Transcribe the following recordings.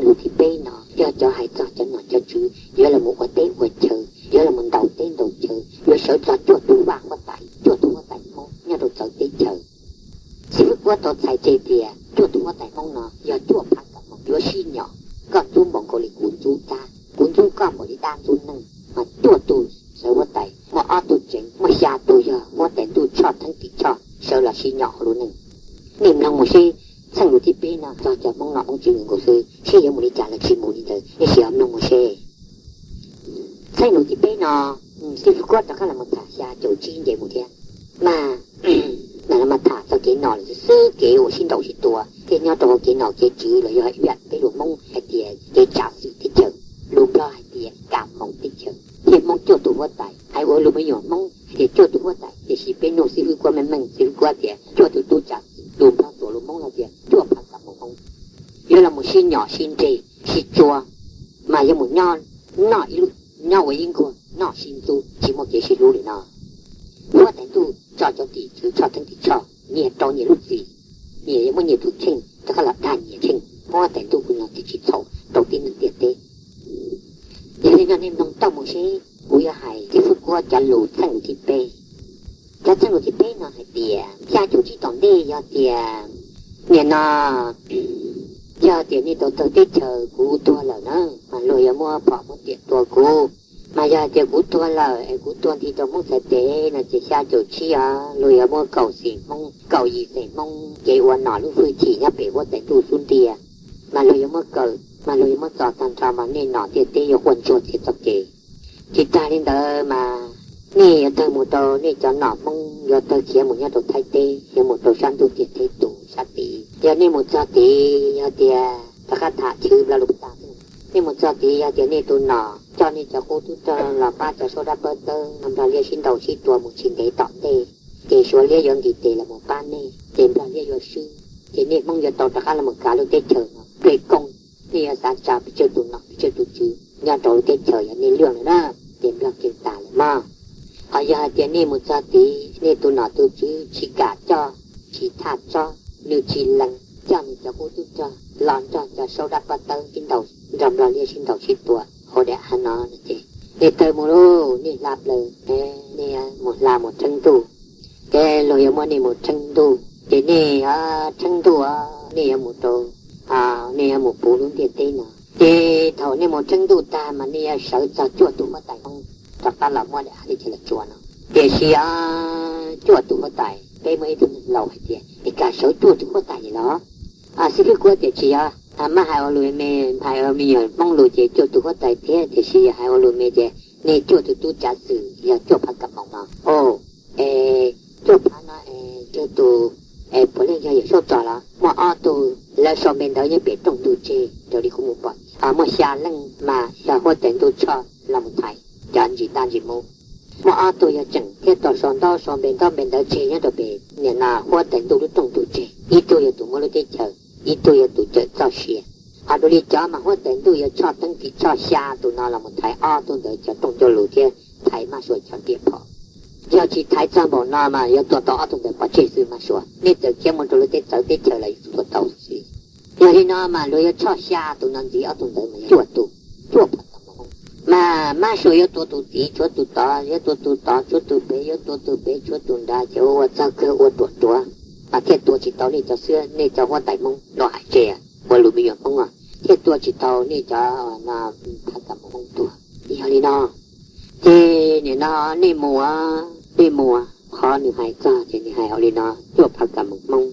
Lus thib peb no yog cov hais txog cov nom cov tswv yuav los mus ua teb ua chaw, yuav los mus ntaus teb ntaus chaw, yuav sawv txog cuaj tus vaj huab tais, cuaj tus huab tais Hmoob nyob rau txawv teb chaws. Xib fwb Kuab tau txhais tseg tias cuaj tus huab tais Hmoob no yog cuaj phav kav moos yuav sib nyom, koj ntxub npaum nkaus li kuv ntxub dab, kuv ntxub koj npaum li dab ntxub neeg, mas cuaj tus sawv huab tais, muaj ob tug tseem, muaj xya tus yog huab tais ntuj Tshoj Theeb Tim Tshoj sawv los sib nyom hauv lub neej. Nej mloog mus seb, txheej lus thib peb no txog cov Hmoob nom Hmoob tswv nkaus xwb, seb yuav mus li cas los tsis mus li ntawd, nej sim ho mloog mus seb. Txheej lus thib peb no, xib fwb Kuab rov qab los mus tham xya caum tsib nce mus thiab. Mas, mas los mas tham txog kev nom lawm xwb, kev uas sib ntaus sib tua thiab nyob rau hauv kev nom kev tswv los yog ib yam peb lus Hmoob hais tias kev tsav xwm teb chaws, lus Nplog hais tias kav moos teb chaws, thiab Hmoob cuaj tus huab tais. Hais ua lus me nyuam Hmoob hais tias cuaj tus huab tais, tiam sis peb nug xib fwb Kuab meej meej, xib fwb Kuab tias cuaj tus tub tsav xwm, lus Nplog tuav lus Hmoob no tias cuaj phav kav moos Hmoob yuav los mus sib nyom sib nres sib tsuab, mas yuav mus nyob, noj ib lub, nyob ua ib nkuag noj sib ntxub, tsis muaj kev sib hlub li no. Huab tais ntuj tso cov tim tswv Tshoj Theeb Tim Tshoj nyias rau nyias lub txim, nyias yuav muab nyias tus kheej rov qab los dag nyias kheej. Huab tais ntuj kuj yog tib tsis txhaum rau tib neeg ntiaj teb. Yog li no nej mloog tau mus seb, kuv yuav hais xib fwb Kuab cov lus txheej lus thib peb. Cov txheej lus thib peb no hais tias xya caum tsib tom ntej yog tias, nim no yog tias nej tau tawg teb chaws kuv tuag lawm na, mas luag yuav muab phom muab riam tua kuv. Mas yog tias kuv tuag lawm es kuv tuag nthi rau Hmoob txhais tes no ces xya caum tsib os, luag yuav muab kaum xeem Hmoob, kaum yim xeem Hmoob kev ua nom lub hwj chim nyob pem huab tais ntuj xub ntiag, mas luag yuav muab kaw, mas luag yuav muab txo tag nrho mas nej nom ntiaj teb yuav quaj ntsuag txhia txoj kev. Tsis tas li ntawd mas nej yuav tawg mus rau nej cov nom Hmoob yuav tawg khiav mus nyob rau Thaib teb, yuav mus rau sab ntuj tiaj teb tus sab tid. Yog nej mus txog tid yog tias rov qab tham chwv Nplog lus tas, nej mus txog tid yog tias nej tus nom coj nej cov qub tub rog los pab cov saub dab pab tawb Nplog liab sib ntaus sib tua mus tsis ntev tom ntej, ces Suav liab yuav nqis tes los mus pab nej, ces Nplog liab yuav swb, ces nej Hmoob yuav tau rov qab los mus kav lub teb chaws no. Pej koob, nej yuav xav tsa pes tsawg tus nom pes tsawg tus tswv nyob rau lub teb chaws yog nej luag lawm na, ces Nplog kev tas lawm mog. Ho yog hais tias nej mus txog tid nej tus nom tus tswv tsis kam coj, tsis thaj tsob, nws tsis lees, coj nws cov qub tub rog los nrog cov saub dab pab tawb sib ntaus, nrog Nplog liab sib ntaus sib tua hauv daim av no no ces nej tawg mus lauj, nej hla plaws, nej mus hla mus rheeb ntuj, ces luag yuav muab nej mus rheeb ntuj, ces nej rheeb ntuj, nej yuav mus rau, nej yuav mus puv lub ntiaj teb no. Ces thaum nej mus rheeb ntuj tag mas nej yuav sawv txog cuaj tus huab tais Hmoob rov qab los muab daim av teb chaws los tsuas no. Tiam sis cuaj tus huab tais, peb muaj ib tug neeg laus hais tias, es kam sawv cuaj tus huab tais li los? Xib fwb Kuab tias tsis yog, maj hais ua lus me, hais ua me nyuam Hmoob lus ces cuaj tus huab tais thiab, tiam sis yog hais ua lus me ces nej cuaj tus tub tsav xwm yog cuaj phav kav moos no. Es cuaj phav no, cuaj tus, puav leej yog Yawm Saub Txos los? Muaj ob tug, lawv sau npe ntawv nyob pem rooj ntug tseg raws li kuv mus pom, muaj xya leej mas yog huab tais ntuj Tshoj los mus thaiv cov ntsis dab ntsis mus. Muaj ob tug yog tseem thiab tau sau ntaub sau npe ntaub npe ntawv tseg nyob rau pem nim no huab tais ntuj lub rooj ntug tseg, ib tug yog tus muaj lub teb chaws, ib tug yog tus cawm txoj sia. Ho dua li cov mas huab tais ntuj yuav Tshoj Teeb Tim Tshoj xya tus no los mus thaiv ob tug ntawd cov rooj cov lus thiab thaiv Mab Suav cov riam phom. Yog tsis thaiv txog npaum no mas yuav tua tau ob tug ntawd pov tseg xwb Mab Suav, nej txawm khiav mus rau lub teb txawv teb chaws los yuav tua tau xwb. Yog li no mas luag yuav Tshoj xya tus no ntxiv ob tug ntawd mas yog cuaj tus, cuaj phav kav moos. Mas Mab Suav yuav tua tus txiv tshuav tus tod, yuav tua tus tod tshuav tus pem, yuav tua tus pem tshuav tus nrad, ces ua ua txog kawg ua ruam ruam, mas thiaj tua tsis tau nej cov xwb, nej cov huab tais Hmoob los hais tseg ua lus me nyuam Hmoob, thiaj tua tsis tau nej cov phav kav moos Hmoob tuag. Yog li no ces nim no nej mus, nej mus, qhov nws hais txog ces nws hais ua li no, cuaj phav kav moos Hmoob.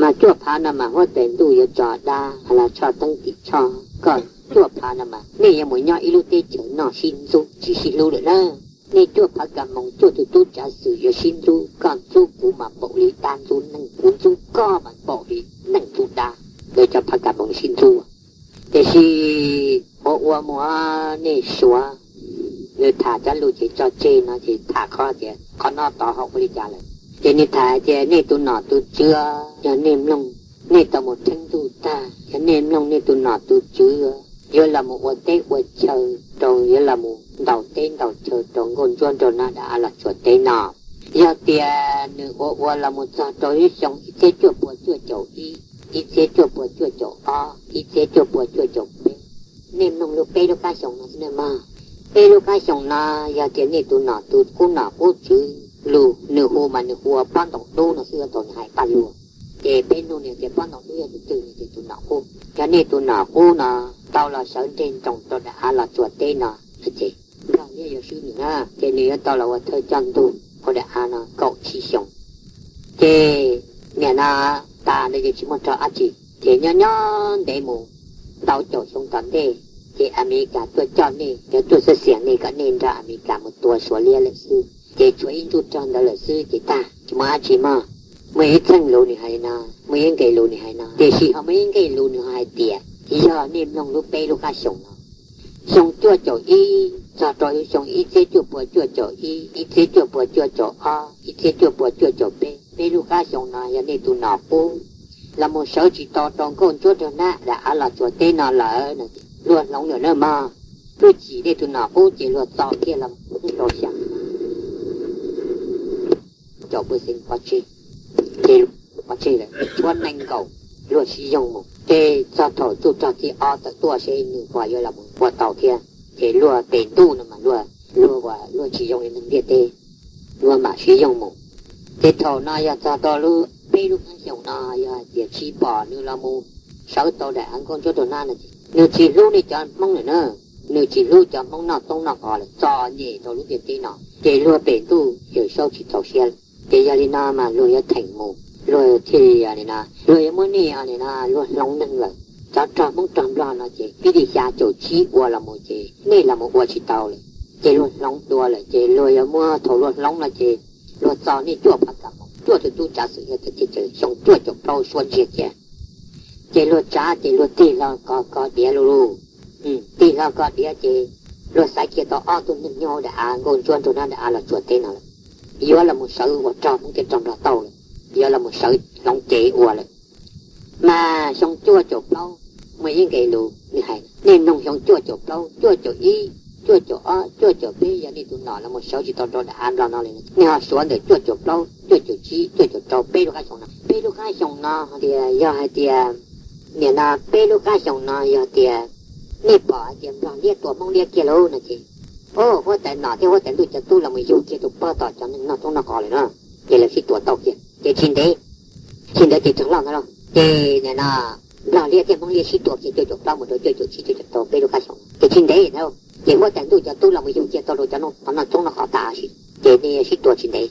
Mas cuaj phav no mas huab tais ntuj yuav tso dab los Tshoj Teeb Tim Tshoj, koj cuaj phav no mas nej yuav mus nyob ib lub teb chaws noj sib ntxub tsis sib hlub lawm na. Nej cuaj phav kav moos cuaj tus tub tsav xwm yuav sib ntxub, koj ntxub kuv mas npaum li dab ntxub neeg, kuv ntxub koj mas npaum li neeg ntxub dab, lawv cov phav kav moos sib ntxub. Tiam sis ua ua mus, nej Suav, nws tham cov lus ces tso tseg no ces tham qhov tias qhov no tod ho ua li cas lawm. Ces nws tham tias nej tus nom tus tswv, yog nej mloog, nej tau mus rheeb ntuj tag, yog nej mloog nej tus nom tus tswv yuav los mus ua teb ua chaw rau, yuav los mus ntaus teb ntaus chaw rau nkauj ntsuab nraug nab dab av los tsuas teb no. Yog tias nws ua ua los mus txog rau lub xyoo ib txhiab cuaj pua cuaj caum ib, ib txhiab cuaj puas cuaj caum ob, ib txhiab cuaj puas cuaj caum peb. Nej mloog lub peb lub qab xyoo no xwb nawj mog. Peb lub qab xyoo no yog tias nej tus nom tus qub nom qub tswv lus nws hu mas nws hu ua Pob Ntoo Dub no xwb, thaum nws hais paj luag. Ces peb nug nws tias Pob Ntoo Dub yog tus twg, nws tias tus nom qub. Yog nej tus nom qub no tau los sawv nreg nroos rau daim av Los Tsuas teb no, ces Nplog Liab yuav swb nws na, ces nws yuav tau los ua thawj coj ntug hauv daim av no kaum tsib xyoos. Ces nim no tas ntawd ces tsis muaj rog dab tsi, ces nyob nyob ntev mus tau caum xyoo tom ntej, ces Amelikas tuaj coj nej, yuav tuaj xab xiam nej kom nej nrog Amelikas mus tua Suav liab lawm xwb. Ces tshuav ib ntuj rog ntawd lawm xwb ces tag, tsis muaj dab tsi mog. Muaj ib txheej lus nws hais li no, muaj ib nqe lus nws hais no, tiam sis ho muaj ib nqe lus nws ho hais tias yog nej mloog lub peb lub qab xyoo no, xyoo cuaj caum ib txog rau xyoo ib txhiab cuaj puas cuaj caum ib, ib txhiab cuaj puas cuaj caum ob, ib txhiab cuaj puas cuaj caum peb, peb lub qab xyoo no yog nej tus nom qub los mus sawv tsis tau rau nkauj ntsuab nraug nab daim av Los Tsuas teb no lawm no, luag hloov lawm na mog. Luag cim nej tus nom qub ces luag txo kiag los rau xya caum pua xees pov tseg, ces pov tseg lawm, tshuav nees nkaum luag siv yoog mus. Ces txog thaum txuj rog thib ob tawm tuaj seb nws puas yuav los mus ua tau thiab. Ces luag pem ntuj no mas luag, luag ua luag tsis zoo li neeg ntiaj teb, luag mam siv yoog mus. Ces thaum no yog txog rau lub peb lub qab xyoos no, yog hais tias tsis pom nws los mus sawv tau daim av nkauj ntsuab nraug nab no ces nws tsis hlub nej cov Hmoob lawm na, nws tsis hlub cov Hmoob noj toob noj qos lawm, txom nyem rau lub ntiaj teb no. Ces luag pem ntuj Yawm Saub tsis txaus siab lawm. Ces yog li no mas luag yuav theem mus, luag thiaj li, luag yuav muab nej nim no luag hloov neeg lawm. Cov rog Hmoob rog Nplog no ces pib li xya caum tsib ua los mus ces nej los mus ua tsis tau lawm, ces luag hloov dua lawm. Ces luag yuav muab, thaum luag hloov no ces luag txo nej cuaj phav kas moos, cuaj tus tub tsav xwm yog txawj teb chaws, xyoo cuaj caum plaub suab ntsiag cia. Ces luag tsav ces luag tig hlo kov kov diav lug lug, tig hlo kov diav ces luag xaiv kiag tau ob tug neeg nyob hauv daim av nkauj ntsuab nraug nab daim av Los Tsuas teb no lawm, yuav los mus sawv ua rog Hmoob thiab rog Nplog tau lawm, yuav los mus sawv hloov cev ua lawm. Mas xyoo cuaj caum plaub, muaj ib nqe lus nws hais, nej mloog xyoo cuaj caum plaub, cuaj caum ib, cuaj caum ob, cuaj caum peb, yog nej tus nom los mus sawv tsis tau rau daim av Nplog no li, nej ho suav ntawm cuaj caum plaub, cuaj caum tsib, cuaj caum rau, peb lub qab xyoo no. Peb lub qab xyoo no tias yog hais tias, nim no peb lub qab xyoo no yog tias nej pom hais tias Nplog liab tua Hmoob liab kiag lauj no ces, o, huab tais nom thiab huab tais ntuj cov tub los mus yug kiag rau pog tom cov neeg noj toob noj qos lawm no, ces lawv sib tua tau kiag ces tsis ntev, tsis ntev ces raug loj ntag lauj. Ces nim no Nplog liab thiab Hmoob liab sib tua kiag cuaj caum plaub mus rau cuaj caum tsib, cuaj caum rau, peb lub qab xyoo ces tsis ntev na. Ces huab tais ntuj cov tub los mus yug kiag tau rau cov noj toob noj qos tas si, ces nej sib tua tsis ntev.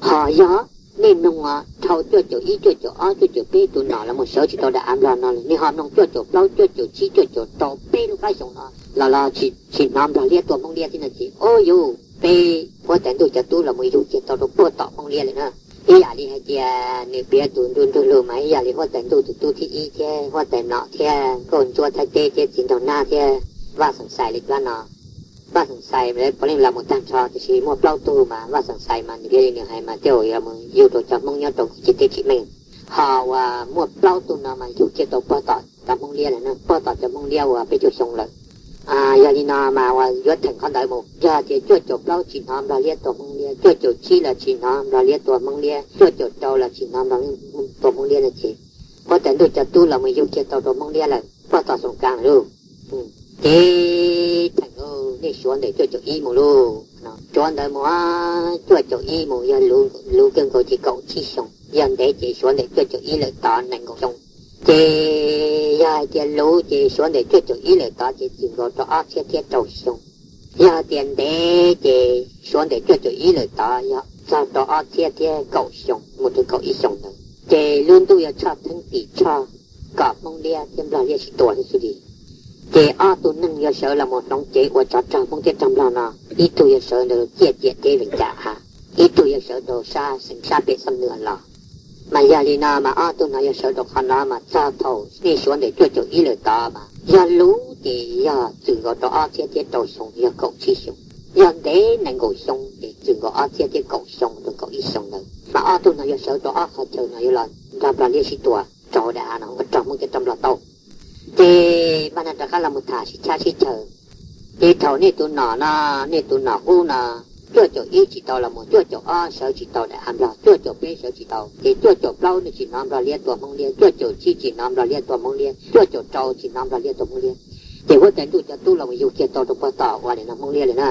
Ho yog nej mloog os, dhau cuaj caum ib, cuaj caum ob, cuaj caum peb tus nom los mus sawv tsis tau daim av Nplog no li, nej ho mloog cuaj caum plaub, cuaj caum tsib, cuaj caum rau, peb lub qab xyoo no los los tsis hnov Nplog liab tua Hmoob liab thiab no ces, o yus, peb huab tais ntuj cov tub los mus yug kiag tau rau puag tom Hmoob liab lawm na. Ib yam li hais tias nws piav tus ntu nrug lug mas ib yam li huab tais ntuj tus tub thib ib thiab huab tais nom thiab nkauj ntsuab Thaib teb thiab txiv nraug nab thiab Vaj Xeem Xais li plab no. Vaj Xeem Xais lawv puav leej los mus tag nrho, tiam sis muaj plaub tug mas Vaj Xeem Xais mas nws piav li nws hais mas tej zaum yuav mus yug rau cov Hmoob nyob rau tsis teb tsis meej. Ho uas muaj plaub tug no mas yug kiag tau puag tom cov Hmoob liab lawm na, puag tom cov Hmoob liab uas peb caug xyoo lawm. Yog li no mas uas yuav theem qhov ntawd mus, yog tias cuaj caum plaub tsis hnov Nplog liab tua Hmoob liab, cuaj caum tsib los tsis hnov Nplog liab tua Hmoob liab, cuaj caum rau los tsis hnov Nplog tua Hmoob liab no ces huab tais ntuj cov tub los mus yug kiag tau rau Hmoob liab lawm puag tom Xoom Kaas lawm lauj. Ces theem lauj, nej suav ntawm cuaj caum ib mus lauj. Suav ntawd mus, cuaj caum ib mus yog luv kawg nkaus ces kaum tsib xyoo, yog ntev ces suav ntawm cuaj caum ib lawm tod nees nkaum xyoo. Ces yog hais tias luv ces suav ntawm cuaj caum ib lawm tod ces txwm nkaus rau ob txhiab thiab rau xyoo. Yog tias ntev ces suav ntawm cuaj caum ib lawm tod yog txog rau ob txhiab thiab kaum xyoo mus rau kaum ib xyoo ntawd ces lub ntuj yuav tshoj theeb tim tshoj kom Hmoob liab thiab Nplog liab sib tua xwb xwb li. Ces ob tug neeg yuav sawv los mus hloov cev ua tsov rog Hmoob thiab rog Nplog no, ib tug yuav sawv rau ciaj ciam teb Vees Cas av, ib tug yuav sawv rau sab xeev sab pem Xab Nwa los. Mas yog li no mas ob tug no yuav sawv rau qhov no mas txog thaum nej suav ntawm cuaj caum ib lawm tod mas yog luv ces yog txwm nkaus rau ob txhiab thiab rau xyoo yog kaum tsib xyoo, yog ntev nees nkaum xyoo ces txwm nkaus ob txhiab thiab kaum xyoo rau kaum ib xyoo ntawd. Mas ob tug no yuav sawv rau ob qhov chaw no yuav los nrog Nplog liab sib tua rau hauv daim av no ua rog Hmoob thiab rog Nplog tau. Ces npaj no rov qab los mus tham sib tshab sib chaw. Ces thaum nej tus nom no, nej tus nom qub no Cuaj caum ib tsis tau los mus, cuaj caum ob sawv tsis tau daim av Nplog, cuaj caum peb sawv tsis tau, ces cuaj caum plaub nws tsis hnov Nplog Liab tua Hmoob Liab, cuaj caum tsib tsis hnov Nplog Liab tua Hmoob Liab, cuaj caum rau tsis hnov Nplog Liab tua Hmoob Liab. Ces huab tais ntuj cov tub los mus yug kiag tau rau puag tom uas nim no Hmoob Liab lawm na.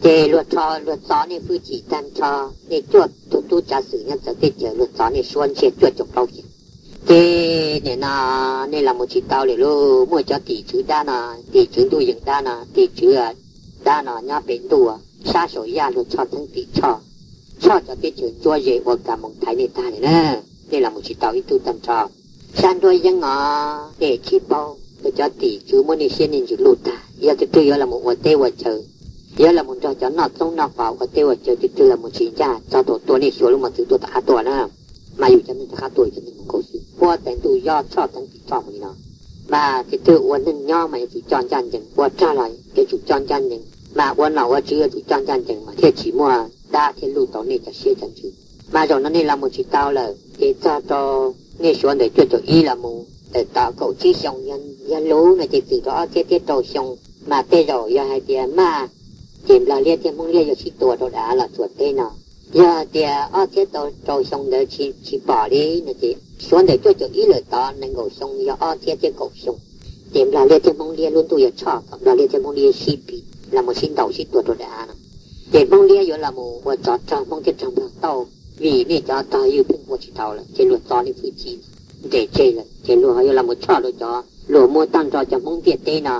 Ces luag rho luag txo nej hwj chim tag nrho, nej cuaj tus tub tsav xwm nyob txawv teb chaws, luag txo nej suab ntsiag cuaj caum plaub kiag. Ces nim no nej los mus tsis tau li lauj. Muaj cov tim tswv dab no, tim tswv ntuj yees dab no, tim tswv dab no nyob pem ntuj sab saum yaj, luag tshoj theeb tim tshoj, tshoj cov teb chaws ntsuab ze ua ka moos thaiv nej tag li na. Nej los mus tsis tau ib tug tag nrho. Sab nruab yeeb os, nej tsis paub, cov tim tswv muab nej siab nej ntsws luj tag. Yog tus twg yuav los mus ua teb ua chaw, yuav los mus nrog cov noj txoob noj qos ua teb ua chaw, tus twg los mus tsis ncaj, txog thaum tua nej xyuas lub mos txwv tuaj tom qab tuaj na, mas yus cov neeg rov qab tuaj yus cov neeg mus nkaus xwb. Huab tais ntuj yob tshoj teeb tim tshoj mus li no. Mas tus twg ua neeg nyob mas yuav tsum coj ncaj ncees, ua rog los yuav tsum coj ncaj ncees, mas ua nom ua tswv yuav tsum coj ncaj ncees mas thiaj tsis muaj dab thiaj luj tau nej cov siab cov ntsws. Mas zaum no nej los mus tsis tau lawm, ces txog rau nej suav ntawm cuaj caum ib los mus tawm tom kaum tsib xyoo, yog luv no ces txwm rau ob txhiab thiab rau xyoo. Mas tej zaum yog hais tias maj, ces Nplog Liab thiab Hmoob Liab yuav sib tua rau dav los tsuas teb no. Yog hais tias ob txhiab rau xyoo ntawd tsis pom li no ces suav ntawm cuaj caum ib lawm tod nees nkaum xyoo yog ob txhiab thiab kaum xyoo, ces Nplog Liab thiab Hmoob Liab lub ntuj yuav tshoj kom Nplog Liab thiab Hmoob Liab sib pib los mus sib ntaus sib tua rau dav no. Ces Hmoob Liab yuav los mus ua tsov rog Hmoob thiab rog Nplog tauj, vim nej cov rog ywj pheej ua tsis tau lawm ces luag txo nej hwj chim nres tseg lawm ces luag yuav los mus tshoj rau cov luag muab tag nrho cov Hmoob ntiaj teb no.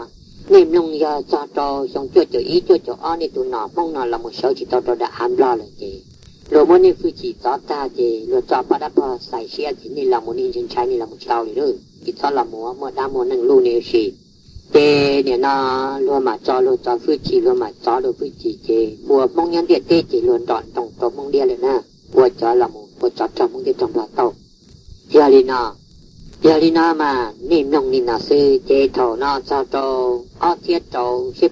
Nej mloog yog txog rau xyoo cuaj caum ib cuaj caum ob nej tus nom Hmoob no los mus sawv tsis tau rau dav av Nplog lawm ces luag muab nej hwj chim txov tag ces luag tso poj dab pog xais siab ces nej los mus nej ntshai ntshai nej los mus tsis tau li lauj. Ces txhob los mus muaj dab muaj neeg luj nej ua si. Ces nim no luag mam tso luag cov hwj chim, luag mam txov luag hwj chim ces ua Hmoob nyob ntiaj teb ces luag nrom nroos rau Hmoob Liab lawm na, ua cov los mus ua tsov rog Hmoob thiab rog Nplog tauj. Yog li no, yog li no mas nej mloog li no xwb ces thaum no txog rau ob txhiab rau seb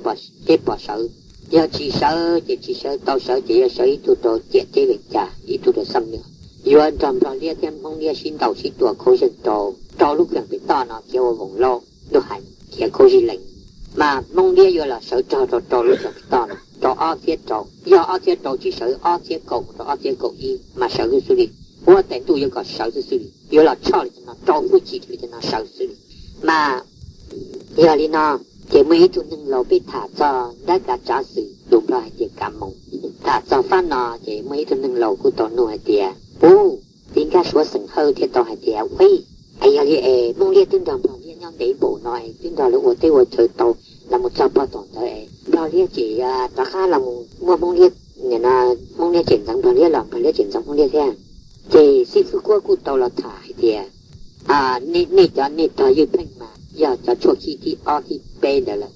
pom sawv. Yog tsis sawv ces tsis sawv, tau sawv ces yuav sawv ib tug rau ciam teb Vees Cas, ib tug rau Xam Nuas, yuav nrog Nplog Liab thiab Hmoob Liab sib ntaus sib tua khaub zeeg rau rau lub kheem pem toj no khiav ua Voos Lauj, Ntuj Hais, khiav khaub zig lees. Mas Hmoob Liab yuav los sawv rog rau rau lub kheem pem toj no rau ob txhiab rau. Yog ob txhiab rau tsis sawv, ob txhiab kaum mus rau ob txhiab kaum ib mas sawv xwb xwb li. Huab tais ntuj yuav kom sawv xwb xwb li, yuav los tshoj li cov no, rau hwj chim li cov no sawv xwb li. Mas yog li no ces muaj ib tug neeg laus peb tham txog nrab kav tsav xwm, lus Nplog hais tias kav moos. Tham txog fab no ces muaj ib tug neeg laus kuj tau nug hais tias, ub, tij nkag suav xeem Hawj thiaj tau hais tias, ua, es yog li es Hmoob Liab twb nrog Nplog Liab nyob ntev npaum no es twb nrog lawv ua teb ua chaw tau los mus txog pog tom ntawd es Nplog Liab tseem rov qab los mus muab Hmoob Liab, Hmoob Liab tseem ntxeev Nplog Liab los Nplog Liab tseem ntxeev Hmoob Liab thiab. Ces Xib Fwb Kuab kuj tau los tham hais tias, nej cov nej rog ywj pheej mas yog cov tshuaj khib thib ob thib peb ntawd lawm.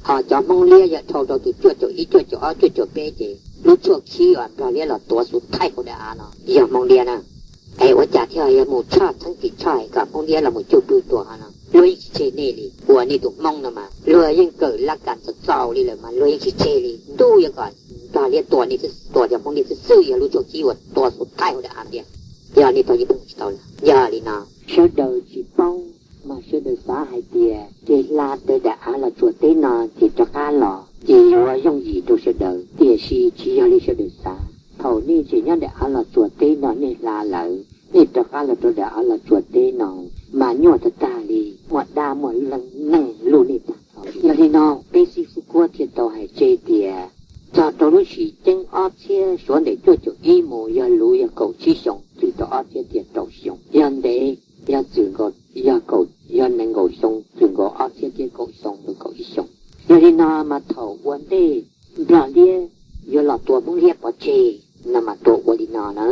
Ho cov Hmoob Liab yog dhau rau tus cuaj caum ib cuaj caum ob cuaj caum peb ces lub tshuaj khib uas Nplog Liab los tuav xuv thaij hauv dav av no yog Hmoob Liab na. Es ua cas thiaj yog mus tshoj theeb tim tshoj kom Hmoob Liab los mus cuj pwg tua ho no? Luag yeej tsis tseg nej li, ua nej tus Hmoob no mas luag yeej kawm laj kam txaus txaus li lawm mas luag yeej tsis tseg li. Ntuj yuav kom Nplog Liab tua nej, tua cov Hmoob Liab xwb xwb yog lub tshuaj khib uas tua xuv thaij hauv dav av tiag. Yog nej tau yeej pheej tsis tau lawm. Yog li no sawv daws tsis paub, mas sawv daws xav hais tias ces hla tawm daim av Los Tsuas teb no ces rov qab los ces yuav yooj yim rau sawv daws, tiam sis tsis yog li sawv daws xav. Thaum nej tseem nyob daim av Los Tsuas teb no nej hla lawm, nej rov qab los rau daim av Los Tsuas teb no mas nyuaj tag tag li, muaj dab muaj neeg luj nej tag nrho. Yog li no peb Xib Fwb Kuab thiaj tau hais tseg tias txog rau lub sim ceeb ob txhiab, suav ntawm cuaj caum ib mus yog luv yog kaum tsib xyoo txwm rau ob txhiab thiab rau xyoo, yog ntev yog txwm nkaus, yog kaum, yog nees nkaum xyoo txwm nkaus ob txhiab thiab kaum xyoo rau kaum ib xyoo. Yog li no mas thaum ua ntej Nplog Liab yuav los tua Hmoob Liab pov tseg no mas tua ua li no na.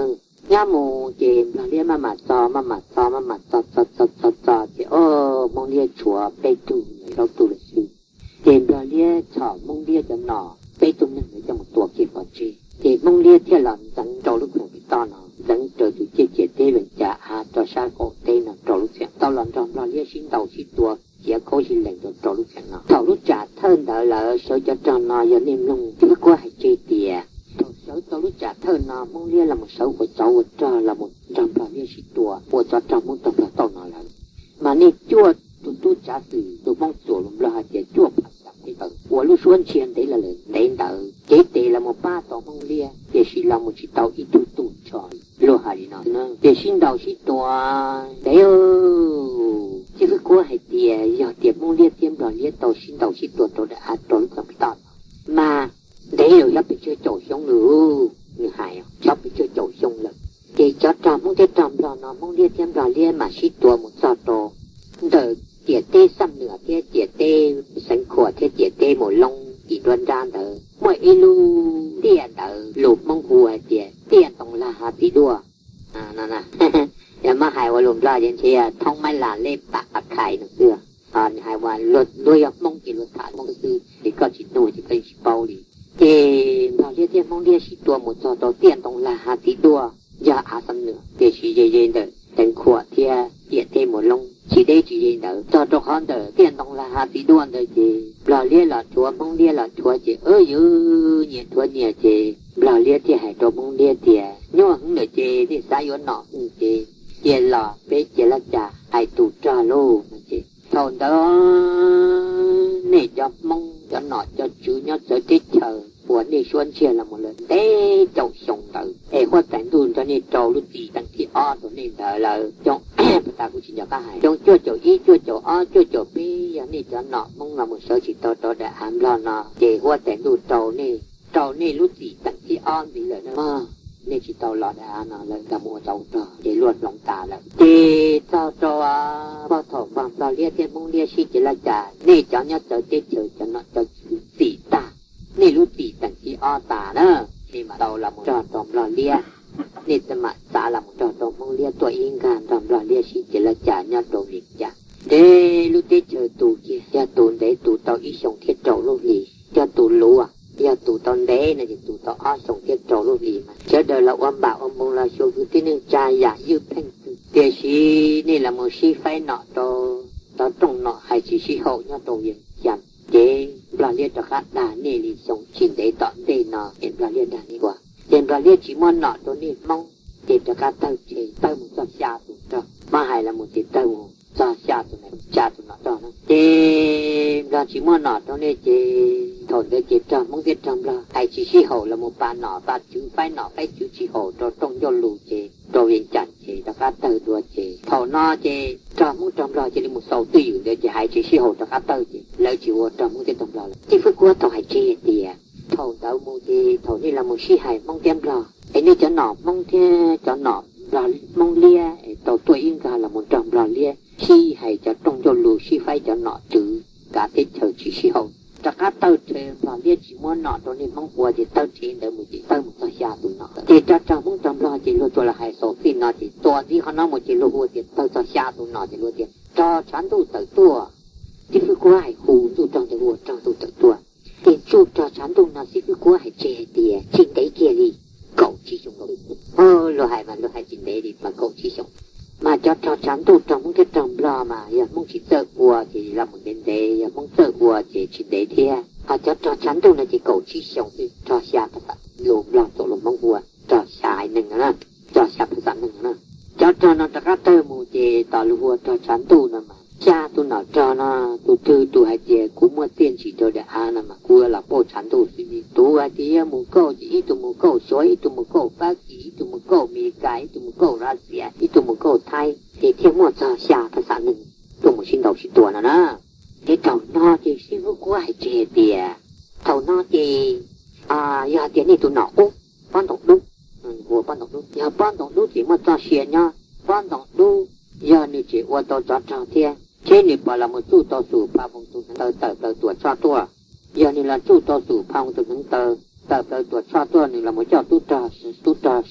Nyob mus ces Nplog Liab maj mam txo, maj mam txo, maj mam txo txo txo txo txo ces o, Hmoob Liab tshuav peb tug plaub tug lawm xwb. Ces Nplog Liab txhom Hmoob Liab cov nom peb tug neeg ntawd coj mus tua kiag pov tseg. Ces Hmoob Liab thiaj los ntxeev rau lub kheem pem toj no, ntxeev raws tus ciaj ciam teb Vees Cas av rau sab qaum teb no rau lub kheem, tau los nrog Nplog Liab sib ntaus sib tua khiav khaub zig lees rau rau lub kheem no. Thaum lub tsam thawj ntawd lawm sawv cov rog no yog nej mloog Xib Fwb Kuab hais tseg tias thaum sawv tau lub tsam thawj no Hmoob Liab los mus sawv ua tsov ua rog los mus nrog Nplog Liab sib tua ua tsov rog Hmoob rog Nplog tauj no lawm. Mas nej cuaj tus tub tsav xwm tus Hmoob txuas lus Nplog hais tias cuaj phas xya peb tawm ua lub suab ntsiag ntev los lawm ntev ntawd, cev tes los mus pab tau Hmoob los mus tsis tau ib tug tub ntsho. Luag hais li no, ces sib ntaus sib tua ntev. Txiv Fwj Kuab hais tias yog tias Hmoob Liab thiab Nplog Liab tau sib ntaus sib tua rau daim av rau lub toj no mas ntev yog peb tsawg caum xyoo lawm. Nws hais tau peb tsawg caum xyoo lawm. Ces cov rog Hmoob thiab rog Nplog no, Hmoob Liab thiab Nplog Liab mas sib tua mus txog rau ntawm ciam teb Xam Nuam thiab ciam teb Xeev Khuam thiab ciam teb Mus Loob kis nruab nrab ntawd muaj ib lub tiaj ntawd lus Hmoob hu hais tias tiaj Ntoo Lag Hav Txiv Duaj. Yog muab hais ua lus Nplog ces ntshe thoob maib las lej pam pas khais no xwb. Hais ua luag yog Hmoob ces luag tham Hmoob xwb, ces koj tsis nug ces koj yeej tsis paub li. Ces Nplog Liab thiab Hmoob Liab sib tua mus txog rau tiaj Ntoo Lag Hav Txiv Duaj, yog av Xam Nuam, tiam sis ze ze ntawm Xeev Khuam thiab ciam teb Mus Loob, tsis deb tsis ze ntawd, txog rau qhov ntawm tiaj Ntoo Lag Hav Txiv Duaj ntawd ces Nplog Liab los rhuav Hmoob Liab los rhuav ces ua yuv nyias rhuav nyias ces Nplog Liab thiaj hais rau Hmoob Liab tias nyuaj heev lawm ces nej xav yuav nom ces cia los peb cia laj cas hais tus rog lauj no ces thaum ntawd nej cov Hmoob cov nom cov tswv nyob txawv teb chaws uas nej suab ntsiag los mus lawm ntev caum xyoo ntawd es huab tais ntuj nrog nej rau lub txim teem thib ob rau nej ntawd lawm, cov pas tas kuv tsis nco qab hais, xyoo cuaj caum ib cuaj caum ob cuaj caum peb yog nej cov nom Hmoob los mus sawv tsis tau rau daim av Nplog no ces huab tais ntuj rau nej, rau nej lub txim teem thib ob ntxiv lawm na. Nej tsis tau los daim av no lawm, nkag mus ua tsov rog ces luag hloov tas lawm. Ces txog rau pog thaum Nplog Liab thiab Hmoob Liab sib ces laj cas nej cov nyob txawv teb chaws cov nom cov tswv txim tag, nej lub txim teem thib ob tas na, nej mam tau los mus nrog rau Nplog Liab, nej mam xav los mus nrog rau Hmoob Liab tuaj ib nkag nrog Nplog Liab sib ces laj cas nyob rau Vias Cas ntev lub teb chaws tus kiag, yog tus ntev tus tau ib xyoos thiab rau lub hlis, yog tus luv, yog tus tau ntev no ces tus tau ob xyoos thiab rau lub hlis mas sawv daws los ua npam ua npoos los xyuas kwv tij neej tsa yam ywj pheej xwm, tiam sis nej los mus sib faib nom rau cov rooj nom hais tsis sib haum nyob rau Vias Cas ces Nplog Liab rov qab dag nej li xyoo tsis ntev tom ntej no es Nplog Liab dag nej ua, ces Nplog Liab tsis muab nom rau nej Hmoob ces rov qab tawg tseg tawg mus txog xya tus rog, muab hais los mus ces tawg mus txog xya tus, xya tus nom rog na. Ces Nplog tsis muab nom rau nej ces thaum ntawd ces rog Hmoob thiab rog Nplog hais tsis sib haum los mus pas nom pas tswv faib nom faib tswv tsis haum rau rooj ncauj lus ces rau Vias Cas ces rov qab tawg dua ces thaum no ces rog Hmoob rog Nplog cia li mus xaus twj ywm ntawd ces hais tsis sib haum rov qab tawg ces lawv tsis ua rog Hmoob thiab rog Nplog lawm. Txiv Fwj Kuab tau hais tseg tias thaum ntawd mus ces thaum nej los mus sib hais Hmoob thiab Nplog es nej cov nom Hmoob thiab cov nom Nplog, Hmoob Liab es tau tuaj ib nkag los mus nrog Nplog Liab sib hais cov rooj ncauj lus sib faib cov nom tswv kav teb chaws tsis sib haum, rov qab tawg rhe, Nplog Liab tsis muab nom rau nej Hmoob ua ces tawg rhe ntawd mus ces tawg mus txog xya tus nom. Ces rog, rog Hmoob rog Nplog ces luag tsuas los hais xaus txij no ces tua ntxiv qhov no mus ces luag hu tias tawg txog xya tus nom ces luag tias rog tshav ntuj tawm tuaj. Txiv Fwj Kuab hais hu txuj rog ntawd hu ua rog ntuj tawm tuaj. Ces txuj rog tshav ntuj no Txiv Fwj Kuab hais tseg hais tias tsis ntev kiag li, kaum tsib xyoos nkaus. Luag hais mas luag hais tsis ntev li mas kaum tsib xyoos. Mas cov rog tshav ntuj rog Hmoob thiab rog Nplog mas yog Hmoob tsis txawj ua ces los mus ntev ntev, yog Hmoob txawj ua ces tsis ntev thiab. Ho cov rog tshav ntuj no ces kaum tsib xyoos xwb, rog xya phas xas, lus Nplog txuas lus Hmoob hu ua rog xya haiv neeg no na, rog xya phas xas neeg no na. Cov rog no rov qab tawg mus ces tos lus hu ua rog tshav ntuj no mas xya tus nom rog no tus twg tus hais tias kuv muaj txiaj ntsim rau daim av no mas kuv yuav los pauj tshav ntuj xwb. Tus hais tias yuav mus kauj ces ib tug mus kauj Suav, ib tug mus kauj Fab Kis, ib tug mus kauj Amelikas, ib tug mus kauj Lav Xias, ib tug mus kauj Thaib ces thiaj muaj txog xya phas xas neeg tuaj mus sib ntaus sib tua no na. Ces thaum no ces Xib Fwb Kuab hais tseg tias thaum no ces yog tias nej tus nom qub Pob Ntoo Dub, hu ua Pob Ntoo Dub, yog Pob Ntoo Dub tseem muaj txoj sia nyob, Pob Ntoo Dub yog nws tseem ua tau tsov rog thiab, seb nws puas los mus tsuj tau Xum Pha Voos tus hneev taw tawm plaws tuam tshoj tuaj. Yog nws los tsuj tau Xum Pha Voos tus hneev taw tawm plaws tuam tshoj tuaj, nws los mus coj tub rog, tub rog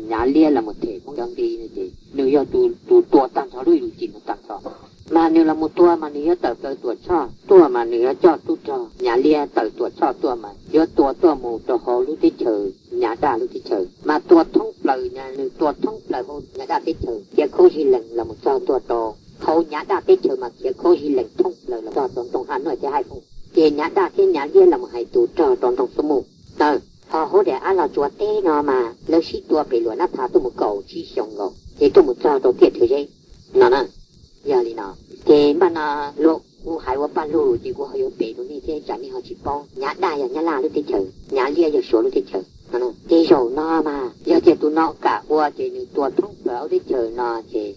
Nyav Liab los mus them Hmoob cov nqi no ces nws yog tus tua tag nrho lub ib lub cim no tag nrho. Mas nws los mus tua mas nws yuav tawm plaws tuam tshoj tuaj mas nws yuav coj tub rog Nyav Liab tawm tuam tshoj tuaj mas yuav tua tuaj mus rau hauv lub teb chaws Nyav Daj lub teb chaws mas tua thoob plaws, nws tua thoob plaws hauv Nyav Daj teb chaws, khiav khaub zig lees los mus txog ntua rau hauv Nyav Daj teb chaws mas khiav khaub zig lees thoob plaws los txog rau nroog Haj Nuaj thiab Haij Fooj. Ces Nyav Daj thiab Nyav Liab los mus hais tus rog rau nroog Xub Muj. Aw, ho hauv daim av Los Tsuas teb no mas lawv sib tua pem Luam Nab Tha tuaj mus kaum tsib xyoos nkaus ces tuaj mus txog rau tiaj Thwv Zeb no na. Yog li no ces npaj no luag kuv hais ua paj lug ces kuv ho yuav pem rau nej thiab tsam nej ho tsis paub. Nyav Daj yog Nyab Laj lub teb chaws, Nyav Liab yog Suav lub teb chaws no. Ces zaum no mas yog tias tus no kam ua ces nws tua thoob plaws teb chaws no ces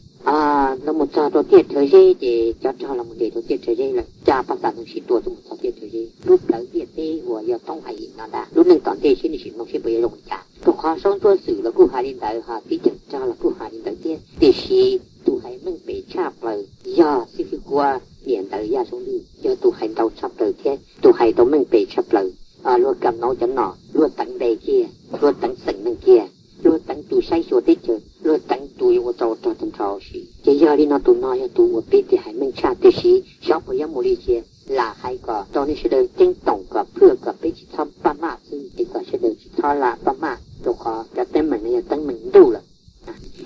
los mus txog rau tiaj rhawv zeb ces cov rog los mus nres rau tiaj rhawv zeb lawm, cas paj xam neeg sib tua tuaj mus txog tiaj rhawv zeb, lub plawv ntiaj teb uas yog thoob hais li no ntag. Lub neej tom ntej seb nej sim mloog seb puas yuav zoo li cas, rau qhov saub ntsuab xwm los kuj hais li ntawd, ho teb chaws rog los kuj hais li ntawd thiab. Tiam sis tus hais meej pem tshaj plaws yog xib fwb Kuab niam ntawd Yaj Zoo Lwj, yog tus hais ntau tshaj plaws thiab tus hais tau meej pem tshaj plaws. Luag kam nauv cov nom, luag teev npe kiag, luag teev xeem neeg kiag, luag teev tus saib xyuas teb chaws, luag teev tus yuav ua tsov ua rog tag nrho huv si. Ces yog li no tus no yog tus uas pib tias hais meej tshaj, tiam sis xyov puas yuav mus li cia, lam hais kom rau nej sawv daws ceeb toom kom phwj kom peb tsis txhob paj maj xwb, es kom sawv daws tsis txhob lam paj maj, rau qhov cov teeb meem no yog teeb meem ntuj lawm.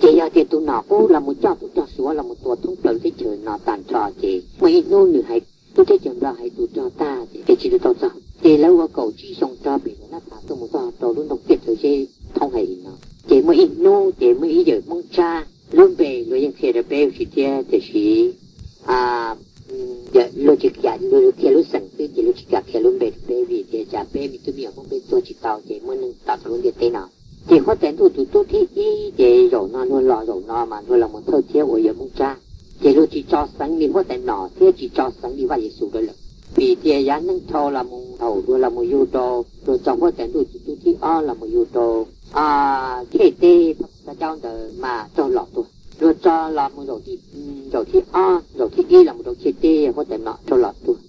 Ces yog tias tus nom qub los mus coj tus rog Suav los mus tua thoob plaws teb chaws no tag nrho ces muaj ib hnub nws hais, lub teb chaws Nplog hais tus rog tag ces tsis tau txog. Ces lawv ua kaum tsib xyoo rog pem Luam Nab Thas tuaj mus txog rau lub nroog Tiaj Rhawv Zeb thoob hais li no. Ces muaj ib hnub ces muaj ib yawm Hmoob Tsab, lub npe luag yeej qhia rau peb huv si thiab, tiam sis luag tsis kam, luag qhia lub xeem xwb ces luag tsis kam qhia lub npe rau peb vim tias cas peb me tub me nyuam Hmoob peb tuag tsis tau ces muaj neeg tom tau lub ntiaj teb no. Ces huab tais ntuj tus tub thib ib ces zaum no luag los zaum no mas luag los mus thawj thiab uas yawm Hmoob Tsab. Ces luag tsis tso xeev li huab tais nom thiab tsis tso xeev li Vaj Yexus rau lawm, vim tias yav neej dhau los mus thaum luag los mus yug rau, luag tso huab tais ntuj tus tub thib ob los mus yug rau Chej teb, phab Xav Caub ntawd mas raug lom tuag. Luag tso los mus zaum thib ob, zaum thib ib los mus rau Chej teb, huab tais nom raug lom tuag.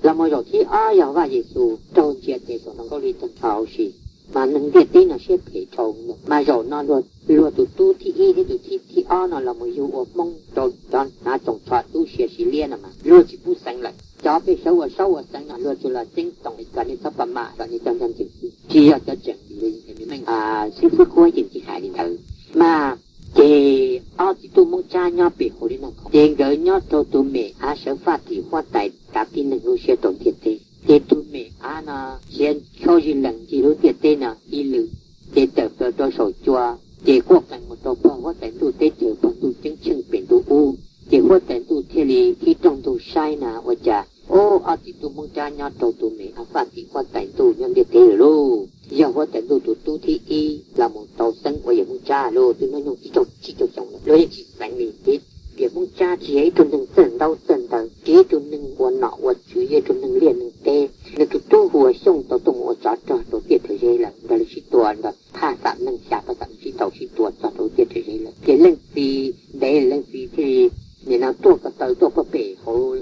Los mus zaum thib ob yog Vaj Yexus raug ntsia tes saum ntoo khaub lig tag nrho huv si. Mas neeg ntiaj teb no siab phem dhau lawm, mas zaum no luag tus tub thib ib thiab tus thib, thib ob no los mus yug ua Hmoob rau cov hnav tsoos tsho tub sia si liab no mas luag tsis pub xeev lawm. Cov pej xeem ua saub ua xeev no luag tsuas los ceeb toom kom nej txhob paj maj, kom nej coj ncaj ncees xwb, tsis yog cov tseem li meej. Xib fwb Kuab yeej tsis hais li ntawd mas. Ces ob txiv tub Hmoob Tsab nyob pem hauv li no khoom, ces nkawd nyob rau tus mem av sawv faj tim huab tais kav tib neeg lub siab rau ntiaj teb. Ces tus mem av no khiav khov zig lees ncig lub ntiaj teb no ib lwm, ces tawm plaws rau saum cua, ces quaj qees mus rau pog huab tais ntuj teb chaws, pog ntuj ceeb tsheej pem ntuj ub. Ces huab tais ntuj thiaj li ib rooj ntug saib na ua cas, o, ob txiv tub Hmoob Tsab nyob rau tus mem av faj tim huab tais ntuj nyob ntiaj teb lawm lauj. Yog huab tais ntuj tus tub thib ib los mus tau xeeb ua yawm Hmoob Tsab lauj, twb hnub nyoog tsib caug, tsib caug xyoo lawm, luag yeej tsis xeev li. Ces yawm Hmoob Tsab tsis yog ib tug neeg txawj ntaub txawj ntawv, tsis yog ib tug neeg ua nom ua tswv, yog ib tug neeg liaj neeg teb. Nws tus tub hu ua Xyooj tau tuaj mus ua tsov rog rau Tiaj Rhawv Zeb lawm, nkawd sib tua ntawd, phaj xam neeg xya phaj xam neeg sib tau sib tua txog rau Tiaj Rhawv Zeb lawm. Ces leej txiv ntev, leej txiv thiaj li nim no tuaj ko taw tuaj pog pem hauv,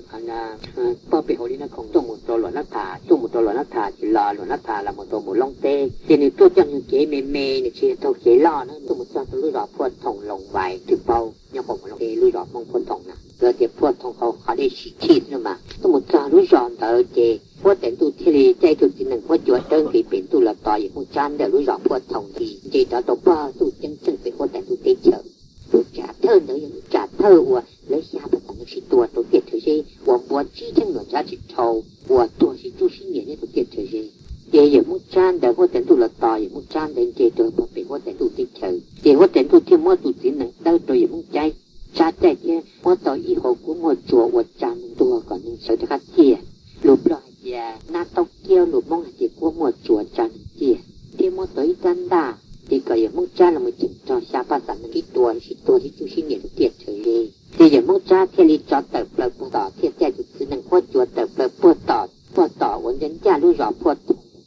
pog pem hauv li no khoom tuaj mus rau Luam Nab Thas, tuaj mus rau Luam Nab Thas ces los Luam Nab Thas los mus rau Mus Loob teb. Ces nws tuaj coj nws kev me me, nws tsis yog taug kev loj na, tuaj mus txog rau lub zos Phuaj Thoom Loos Vais, twb paub nyob qhov Mus Loob teb, lub zos Hmoob Phuaj Thoom na, lawv tias Phuaj Thoom qhov qhov dej sim thij xwb no mas. Tuaj mus txog lub zos ntawd ces huab tais ntuj thiaj li caij ib tug txiv nees huab cua dawb nqis pem ntuj los tos yawm Hmoob Tsab ntawm lub zos Phuaj Thoom ntawd, nce rov tau pog ntuj ceeb tsheej pem huab tais ntuj teb chaws. Tus tsam thawj ntawd yog tus tsam thawj uas lawv xya pab tag neeg sib tua rau Tiaj Rhawv Zeb uas npuav tsib cheeb nuam tshav tsis dhau, uas tuag sib tsub sib nyiam nyob rau Tiaj Rhawv Zeb. Ces yawm Hmoob Tsab ntawd huab tais ntuj los tos yawm Hmoob Tsab ntawd nce rau pog pem huab tais ntuj teb chaws, ces huab tais ntuj thiaj muab tus txiv nees dawb rau yawm Hmoob Tsab, Tsab caij thiab muab tau ib hauv kua muaj tsuas uas tsa neeg tuag kom neeg sawv rov qab ciaj. Lus Nplog hais tias nab taub kiab, lus Hmoob hais tias kua muaj tsuas tsa neeg ciaj, thiab muab tau ib rab ntaj, ces kom yawm Hmoob Tsab los mus cheem rog xya pab tag neeg sib tua, sib tuag sib tsub sib nyiam rau Tiaj Rhawv Zeb. Ces yawm Hmoob Tsab thiaj li tso tawm plaws puag tom, thiaj caij tus txiv nees huab cua tawm plaws puag tom, puag tom uas ncaj ncaj lub zos Phuaj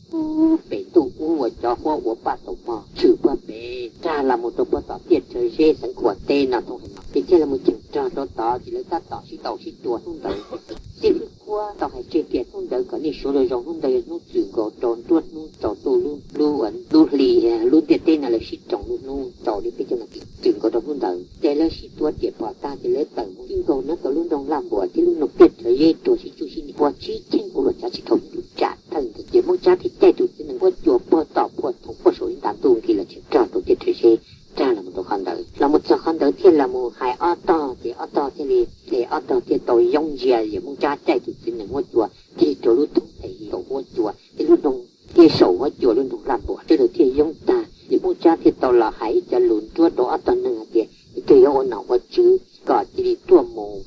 Thoom pem ntuj ub uas cov huab ua paj taus mog tshwm puag pem, rag los mus rau puag tom Tiaj Rhawv Zeb xeev Khuam teb no thooj hais no, ces thiaj los mus cheem rog rau tod, ces lawv tab tom sib tau sib tua hnub ntawd. Xib fwb Kuab tau hais tseg tias hnub ntawd kom nej suav zoo zoo, hnub ntawd yog hnub txwm nkaus rau nruab hnub rau tuj lub, lub, lub hli, lub ntiaj teb no lawv sib roos lub hnub rau li peb cov no, txwm nkaus rau hnub ntawd ces lawv sib tua riam phom tag ces lawv tawm mus ib nkaug nyob rau lub nroog Laj Npuas thiab lub nroog Tiaj Rhawv Zeb tuag sib tsub sib nyiam, puag tsib cheeb ua luaj tsav tsis dhau hnub rau tsam thawj ntawd. Ces Hmoob Tsab thiaj caij tus txiv nees huab cua puag tom Phuaj Thoom puag saum ib nta ntuj nqis los cheem rog rau Tiaj Rhawv Zeb, rag los mus rau qhov ntawd. Los mus txog qhov ntawd thiaj los mus hais ob tog, ces ob tog thiaj li, ces ob tog thiaj tau yoob ntsia yawm Hmoob Tsab caij tus txiv nees huab cua tig rau lub thoob tes saum huab cua thiab lub nroog, thiab saum huab cua lub nroog Laj Npuas, sawv daws thiaj yoob tag. Yawm Hmoob Tsab thiaj tau los hais ib co lus nruab rau ob tog neeg hais tias, tus yuav ua nom ua tswv kom cia li tuaj mus,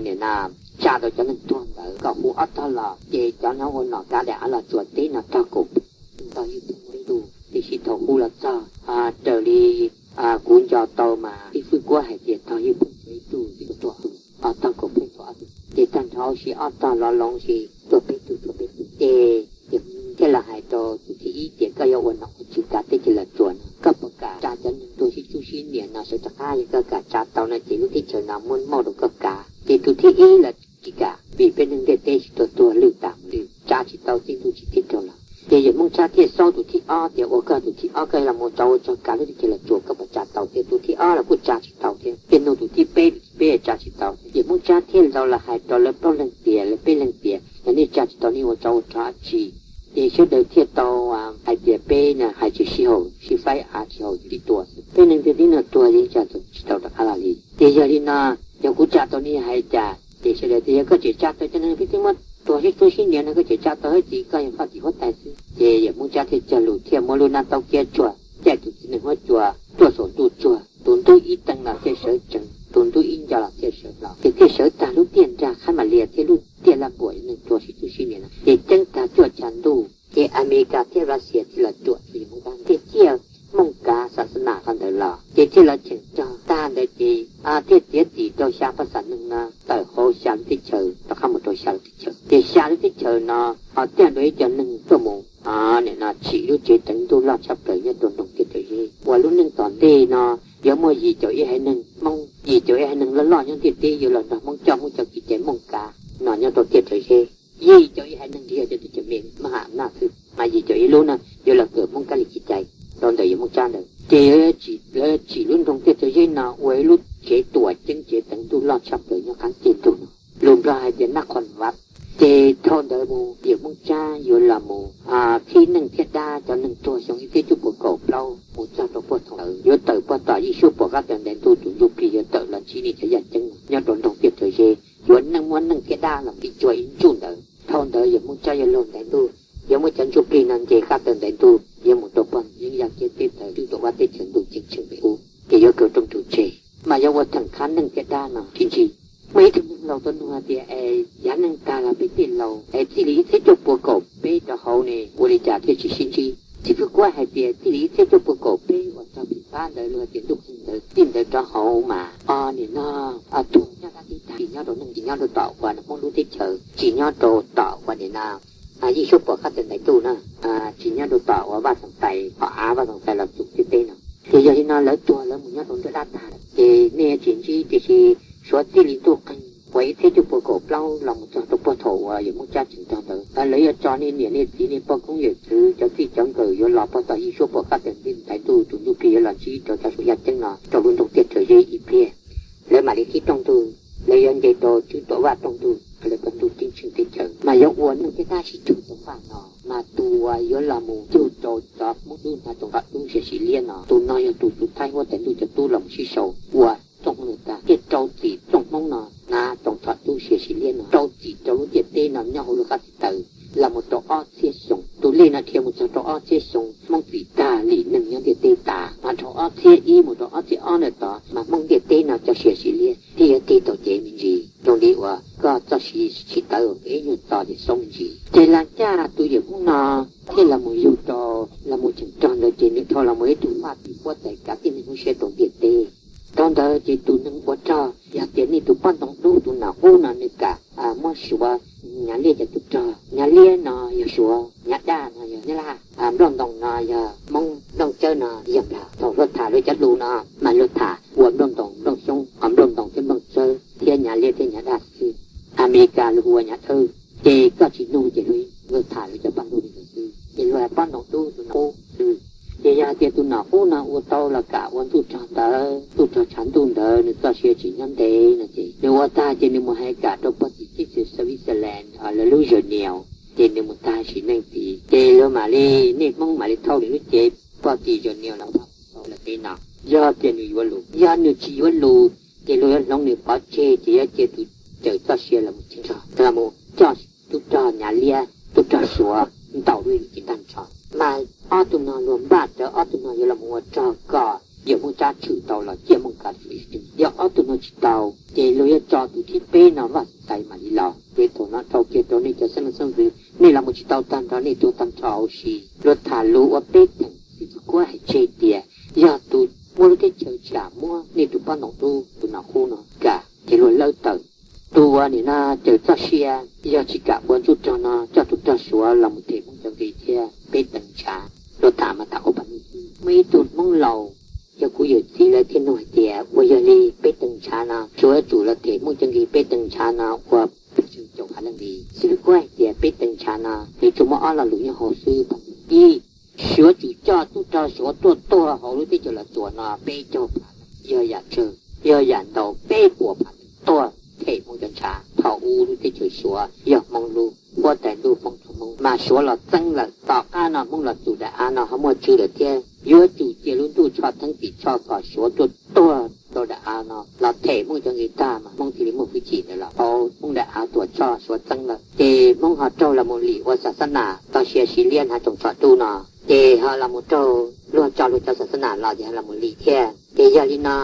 nim no tsa tau cov neeg tuag ntawd kom hu ob tog los, ces cov no ua nom kav daim av los tsuas teb no tog kaum ntog yug tug mus ib ntus. Tab sis thaum hu los txog, raws li kuv nco tau mas Tij Fwj Kuab hais tias tog yeej pheej tshuav ib tug tuag, ob tog kaum pheej tshuav ob tug, ces tag nrho ua si ob tog lov loov si tuag peb tug tshuav peb tug. Ces thiaj los hais rau tus thib ib tias koj yuav ua nom ua tswv kav teb chaws Los Tsuas no, koj puas kam tsa cov neeg tuag sib tsub sib nias no sawv rov qab, yog koj kam tsa tau no ces lub teb chaws no muab mauj rau koj kav. Ces tus thib ib los tsis kam, vim peb neeg ntiaj teb sib tuag tuag lwj tas mus lwj, tsa tsis tau, txij ntuj tsis tiv raug los. Ces yawg Hmoob Tsab thiaj xaub tus thib ob tias ua koj tus thib ob koj los mus tso ua tsov kav lub teb chaws Los Tsuas koj puas tsa tau thiab. Tus thib ob los kuj tsa tsis tau thiab, thiaj nug tus thib peb, tus thib peb tsa tsis tau. Yawg Hmoob Tsab thiaj los hais rau lawv plaub leeg tias, lawv peb leeg tias yog nej tsa tsis tau nej ua tsov ua rog dab tsi? Ces sawv daws thiaj tau hais tias peb hais tsis sib haum, sib faib av tsis haum sib tua, peb neeg ntiaj teb no tuag yeej tsa tsis tau rov qab los li. Ces yog li no, yog kuv tsa tau nej hais cas? Ces sawv daws tias yog koj tseem tsa tau cov neeg peb twb muab tuag sib tsub sib nias no koj tseem tsa tau thiab, ces koj yog faj tim huab tais xwb. Ces yawg Hmoob Tsab thiaj cog lus thiaj muab lub nab taub kiab tsuag caij tus txiv neej huab cua tuaj saum ntuj tsuag, tus ntub ib teev los thiaj sawv tsees, tus ntub ib ncauj los thiaj sawv los, ces thiaj sawv tag lub tiaj nrag Khab Mam Lias thiab lub tiaj Laj Npuam, neeg tuag sib tsub sib nias no. Ces ceeb tag cuaj tshav ntuj ces Amelikas thiab Russia thiaj los ruam rau yawg Hmoob Tsab, thiaj ciaj Hmoob kav xa xa nas qhov ntawd los, ces thiaj los cheem rog tag ntawd ces thiaj txiav txim rau xya pab xam neeg no tawm hauv xya lub teb chaws rov qab mus rau xya lub teb chaws. Ces xya lub teb chaws no ho tiaj dua ib co neeg tuaj mus nim no tsim lub tsev teev ntuj loj tshaj plaws nyob rau nroog Tiaj Rhawv Zeb, uas lub neej tom ntej no yuav muaj yim caum ib haiv neeg Hmoob, yim caum ib haiv neeg loj loj nyob ntiaj teb yuav los nrog Hmoob coj Hmoob cov kev cai Hmoob kav no nyob rau Tiaj Rhawv Zeb. Yim caum ib haiv neeg ntiag cov teb chaws me maj ham naj xwb, mas yim caum ib lub no yuav los kawm Hmoob kab li kev cai rau ntawm yawg Hmoob Tsab ntawd. Ces lawv tsim lub nroog Tiaj Rhawv Zeb no ua ib lub tsev tuam ceeb tsev teev ntuj loj tshaj plaws nyob qab ciaj ntuj no, lus Nplog hais tias Nab Qhon Vaj. Ces thaum ntawd mus yawg Hmoob Tsab yuav los mus qhib neej thiab dab cov neeg tuag xyoo ib txhiab cuaj puas kaum plaub mus txog rau puag thaum ntawd yuav tawm puag tom Yij Suab Puam Qab Taw Ntaiv Ntuj tus ntsuj plig yuav tawm los ntsib nej cov yaj ceeb no nyob rau nroog Tiaj Rhawv Zeb, yuav neej muab neej thiab dab los tiv cuag ib ntsuj ntawd. Thaum ntawd yawg Hmoob Tsab yuav laug ntaiv ntuj, yuav muab cov ntsuj plig no nce qab taw ntaiv ntuj, yuav mus rau pog Yeeb Yaj Kiab teb chaws Ntuj Tuam Vaj teb chaws Ntuj Ceeb Tsheej pem ub, ces yuav kaw rooj tu tseg, mas yuav ua theem khab neej thiab dab no sib ntsib. Muaj ib tug neeg laus tau nug hais tias, es yav neej tag los peb tej laus es txij li ib txhiab cuaj puas kaum peb rau hauv ne ua li cas thiaj tsis sib ntsib? Txiv Fwj Kuab hais tias txij li ib txhiab cuaj puas kaum peb uas txog pem pab ntawd luag hais tias ntuj qeeg ntawd txij ntawd rau hauv mas o nim no tuag nyob dab teb tag, tsis nyob rau neej, tsis nyob rau tom uas Hmoob lub teb chaws, tsis nyob rau tom uas nim no Yij Suab Puam Qab Taw Ntaiv Ntuj na, tsis nyob rau tom uas Vaj Xeem Xais, tom av Vaj Xeem Xais los txug teb teb no. Ces yog li no lawv tuag lawv mus nyob rau nruab dab tag lawm, ces nej yuav tsis ntsib, tiam sis suav txij li ntuj qeeg uas ib txhiab cuaj puas kaum plaub los mus txog rau puag thaum uas yawg Hmoob Tsab tseem nrog ntawd, lawv yuav tso nej niam nej txiv nej pog koob yawm txwv cov txij cov nkawm yuav los puag tom Yij Suab Puam Qab Taw Ntaiv Ntuj tus ntsuj plig yuav los ntsib rau cov suav yaj ceeb no rau lub nroog Tiaj Rhawv Zeb ib pliag. Lawv mam li qhib rooj ntuj, lawv yuav nce rau Tswb Tuam Vaj rooj ntuj, lawv tau ntuj ceeb tsheej teb chaws mas yuav ua neej thiab dab sib tug tau npaj no, mas tus uas yuav los mus cug rau cov Hmoob dub hnav Txoov Thom Dub Sia Sis Liab no, tus no yog tus tus Thaib huab tais ntuj cov tub los mus sib sau ua txooj Hmoob no tag, thiaj rau txim txooj Hmoob no hnav Txoov Thom Dub Sia Sis Liab no, rau txim rau lub ntiaj teb no nyob hauv lub qab txi taw los mus rau ob txhiab xyoo. Tus lej no dhia mus txog rau ob txhiab xyoo, Hmoob txim tag lim neeg nyob ntiaj teb tas, mas dhau ob txhiab ib mus rau ob txhiab ob ntawm tod mas Hmoob ntiaj teb no cov Sia Sis Liab thiaj yuav tig tau cev me ntsis zoo li uas koj txoj siv tsis tawv ua ib nyuag txo ces xoob me ntsis. Ces las caj tus yawm Hmoob no thiaj los mus yug rau, los mus cheem rog ntawd ces nws dhau los mus ib tug faj tim huab tais kav tib neeg lub siab rau ntiaj teb. Thaum ntawd ces tus neeg ua rog yog tias nej tus poj ntxoog dub tus nom qub no nws kam muab suav Nyav Liab cov tub rog, Nyav Liab no yog suav, Nyav Daj no yog Nyab Laj, Nplooj Ntoos no yog Hmoob, Nplooj Tsawb no yog Nplog. Thaum luag tham luag cov lus no mas luag tham ua Nplooj Ntoos, Nplooj Xyoob, Nplooj Ntoos thiab Nplooj Tsawb thiab Nyav Liab thiab Nyav Daj xwb. Amelikas luag hu ua Nyav Dawb, ces koj tsis nug ces luag tham luag cov paj lug li ntawd xwb, ces luag poj ntxoog dub tus nom qub xwb. Ces yog hais tias tus nom qub no ua tau los kam ua ntuj rog ntawd, ntuj rog tshav ntuj ntawd nws txoj sia tseem nyob ntev no ces nws ua tag ces nws mus hais kam rau pog txiv teb chaws Switzerland lawv lub Geneva, ces nws mus tag sim neej tid ces luag mam li, nej Hmoob mam li thauj nws lub cev pog txiv Geneva los tau lawm tej no. Yog tias nws yuav lus, yog nws tsis yuav lus ces luag yuav hloov nws pov tseg ces yuav cia tus cawm txoj sia los mus cheem rog, los mus coj tub rog Nyav Liab, tub rog suav ntaus lub cev tag nrho. Mas ob tug no luag npaj rawv ob tug no yuav los mus ua rog kom yawm Hmoob Tsab tshwm tau los ciaj Hmoob kav. Yog ob tug no tsis tau ces luag yuav tso tus thib peb no Vaj Xeem Xais mam li los. Ces thaum no dhau kiag rau nej cov xeeb leej xeeb ntxwv, nej los mus tsis tau tag nrho nej tuag tag nrho huv si. Luag tham lus ua peb theem xwb Kuab hais tseg tias yog tus muab lub teb chaws tsis kam muab nej tus pob ntoo dub tus nom qub no kam ces luag lawb tawm. Tus uas nim no raws txoj sia yog tsis kam ua ntsuj rog no coj tus rog Suav los mus them Hmoob cov nqi thiab peb teev ntshav. Luag tham mas tham ua pam me xwb. Muaj ib tug Hmoob laus, yog kuv yawm txiv lawv thiaj nug hais tias ua yog li peb teev ntshav no Suav yuav tsum los them Hmoob cov nqi, peb teev ntshav no ua pes tsawg caum phav leej li? Xib Fwb Kuab hais tias peb teev ntshav no nws tsuas muaj ob lo lus nyob hauv xwb. Ib, Suav yuav tsum coj tub rog Suav tuaj tuag hauv lub teb chaws Los Tsuas no peb caug phav leej, yog yam tsawg yog yam ntau peb puas phav leej tuaj them Hmoob cov ntshav. Thaum ub lub teb chaws Suav yog Hmoob lub, huab tais ntuj Hmoob txhua Hmoob, mas Suav los txeeb lawm. Tom qab no Hmoob los txum daim av no ho muaj tswv lawm thiab, yuav tsum cia lub ntuj tsho theeb tim tsho kom Suav tuaj tuag rau daim av no los them Hmoob cov nqi tag mas Hmoob thiaj li muaj hwj chim ntawd los pauv Hmoob daim av tuam tshoj Suav txeeb lawm. Ces Hmoob ho raug los mus lim ua xas xab nas txoj sia siv liab hnav tsoos tsho dub no, ces ho los mus raug luag tso luag cov xas xab nas los ces ho los mus lim thiab. Ces yog li no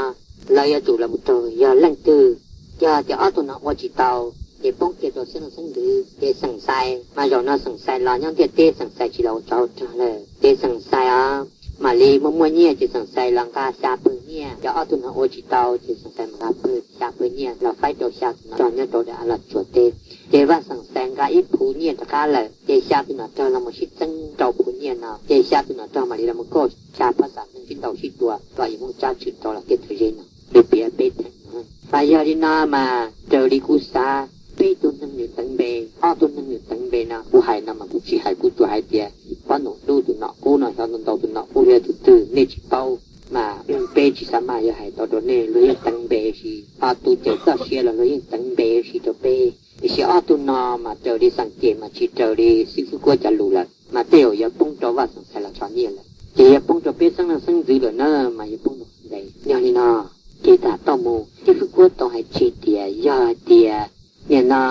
lawv yuav tsum los mus raug yog leej twg. Yog tias ob tug no ua tsis tau ces poob kiag rau xeeb leej xeeb ntxwv, ces Xeem Xais mas zaum no Xeem Xais los nyob ntiaj teb, Xeem Xais tsis los ua tsov ua rog lawm, ces Xeem Xais os mam li muaj muaj nyiaj ces Xeem Xais los nqa xya pawg nyiaj. Yog ob tug no ua tsis tau ces Xeem Xais mas nqa pawg, xya pawg nyiaj los faib rau xya tus nom rog nyob rau daim av Los Tsuas teb. Ces Vaj Xeem Xais nqa ib phuv nyiaj rov qab lawm, ces xya tus nom rog los mus sib txeeb rau phuv nyiaj no, ces xya tus nom rog mam li los mus kauj xya phab xam neeg sib ntaus sib tua kom yawg Hmoob Tsab tshwm rau los tiaj tawm zeb no. Nws piav peb theem no. Mas yog li no mas raws li kuv xav, peb tug neeg nws teev npe, ob tug neeg nws teev npe no kuv hais no mas kuv tsis hais, kuv tsuas hais tias pob ntoo dub tus nom qub no xyov ntau ntau tus nom qub yog tus twg nej tsis paub mas peb tsis xav maj yuav hais tau rau nej. Luag yeej teev npe si, ho tus cawm txoj sia los luag yeej teev npe si rau peb. Tiam sis ob tug no mas raws li xeem cem mas tsis raws li Xib Fwb Kuab cov lus lawm, mas tej zaum yuav poob rau Vaj Xeem Xais los tso nyiaj lawm, ces yuav poob rau peb xeeb leej xeeb ntxwv lawm na, mas yuav poob rau qhov ntawd. Yog li no ces tham tau mus, Xib Fwb Kuab tau hais tseg tias yog hais tias nim no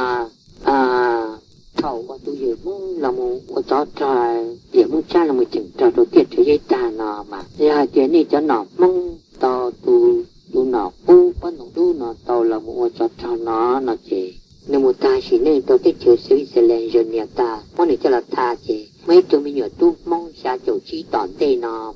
thaum uas tus yawg Hmoob los mus ua tsov rog, yawg Hmoob Tsab los mus cheem rog rau tiaj rau zeb tag no mas yog hais tias nej cov nom Hmoob tau tus, tus nom qub pob ntoo dub no tau los mus ua tsov rog no no ces nws mus tag sim neej rau teb chaws Switzerland, Geneva tag, muab nws coj los tha ces muaj ib tug me nyuam tub Hmoob xya caum tsib tom ntej no,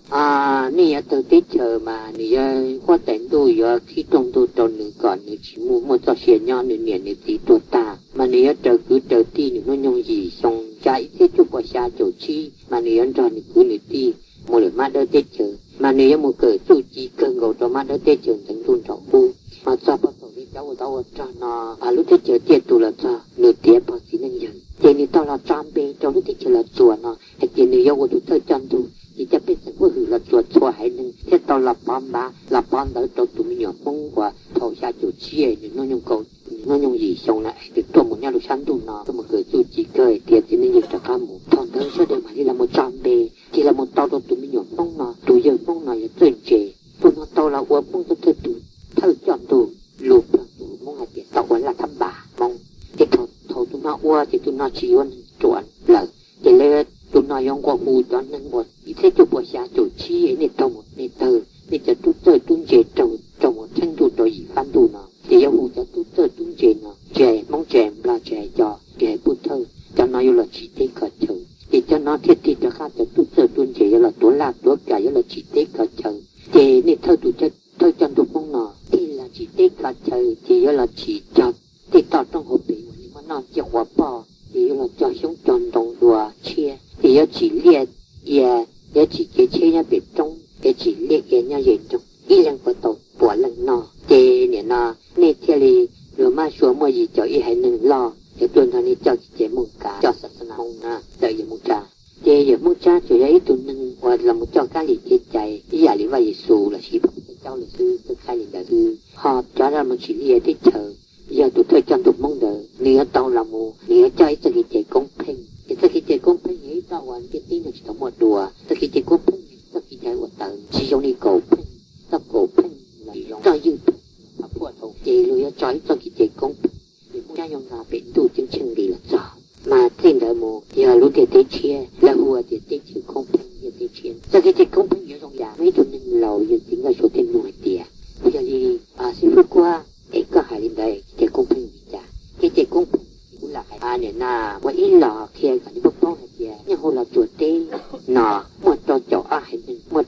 nej yuav tawg teb chaws mas nws yuav, huab tais ntuj yuav qhib rooj ntuj rau nws kom nws tsis muaj, muaj txoj sia nyob, nws niam nws txiv tuag tag mas nws yuav raws kwv raws tij, nws hnub nyoog yim xyoo, xya ib txhiab cuaj pua xya caum tsib mas nws yuav nrog nws kwv nws tij mus lawm Mab Dawb teb chaws, mas nws yuav mus kawm txuj ci kawg nkaus rau Mab Dawb teb chaws ntxeev ntuj nraum ub. Mas txog puag thaum li cov ua tsov ua rog no, lub teb chaws tiaj tus los txog nws tiav pog txiv neej yawg, ces nws tau los tso npe rau lub teb chaws Los Tsuas no hais tias nws yuav ua tus thawj coj ntug, ces cov pej xeem huab hwm Los Tsuas txhua haiv neeg thiaj tau los pov npav los pov ntawv rau tus me nyuam Hmoob uas thaum xya caum tsib nws hnub nyoog kaum, nws hnub nyoog yim xyoo na, nws tuaj mus nyob rau sab ntuj no tuaj mus kawm txuj ci kawg tiav txiv neej yawg rov qab mus. Thaum ntawd sawv daws mam li los mus tso npe, ces los mus tau rau tus me nyuam Hmoob no, tus yawg Hmoob no yog Txawj Ntse. Tus no tau los ua Hmoob thawj, thawj tus thawj coj ntug, lus Nplog tus Hmoob hais tias tau ua laj thab npas Hmoob. Ces thaum, thaum tus no ua ces tus no tsis yuav neeg ruam lawm, ces lawv, tus no yuav nqua hu cov neeg uas ib txhiab cuaj pua xya caum tsib nej raug mus, nej tawg, nej cov tub txawj tub ntse raug, raug mus theeb ntuj rau yim fab ntuj no, ces yuav hu cov tub txawj tub ntse no, tsis hais Hmoob tsis hais Nplog tsis hais cov, tsis hais Pub Thawj, cov no yuav los tsim teb kho chaw. Ces cov no thiaj tig rov qab cov tub txawj tub ntse yuav los tuav laj tuav kam yuav los tsim teb kho chaw. Ces nej thawj tus thawj coj ntug Hmoob no thiaj los tsim teb kho chaw, ces yuav los tsim cog tej toj roob hauv pes uas nws muaj noj ciaj quav poj, ces yuav los cog xyoob cog ntoo dua tshiab, ces yuav tsim liaj ia, yuav tsim kev tsheb nyob pem roob, yuav tsim liaj ia nyob ze nroog, ib leeg puas tau puas leej noj. Ces nim no nej thiaj li, luag mab sua muaj yim caum ib haiv neeg loj, yuav tuaj nrog nej coj kev cai Hmoob kav, coj xas xas nas Hmoob na, txawm yawg Hmoob Tsab. Ces yawg Hmoob Tsab tsuas yog ib tug neeg uas los mus coj kab lis kev cai ib yam li Vaj Yexus lossis Phau Thawj Caub lawm xwb, twb khaib li ntawd xwb. Ho cov los mus tsim liaj ia teb chaws, yog tus thawj coj ntug Hmoob ntawd, nws yuav tau los mus, nws yuav coj ib txoj kev cai koob pheej. Ces txoj kev cai koob pheej yog ib txoj uas ntiaj teb no tsis tau muaj dua. Txoj kev cai koob pheej yog txoj kev cai uas tawv, tsis zoo li kaum pheej. Txoj kaum pheej los tsis zoo, txoj ywj pheej los phuaj dhau, ces luag yuav tso ib txoj kev cai koob pheej. Ces Hmoob Tsab yuav nqa pem ntuj ceeb tsheej nqis los txog. Mas txij ntawd mus yog lub ntiaj teb tshiab, lawv hu tias teb chaws koob pheej yog teb tshiab. Txoj kev cai koob pheej yuav zoo yam, muaj ib tug neeg laus yawg txiv Nkaj Suav thiaj nug hais tias, yog li Xib Fwb Kuab, es koj hais li ntawd kev cai koob pheej li cas? Kev cai koob pheej, kuv lam hais nim no ua ib los qhia kom nej paub paub hais tias nyob hauv Los Tsuas teb no muaj rau caum ob haiv neeg, muaj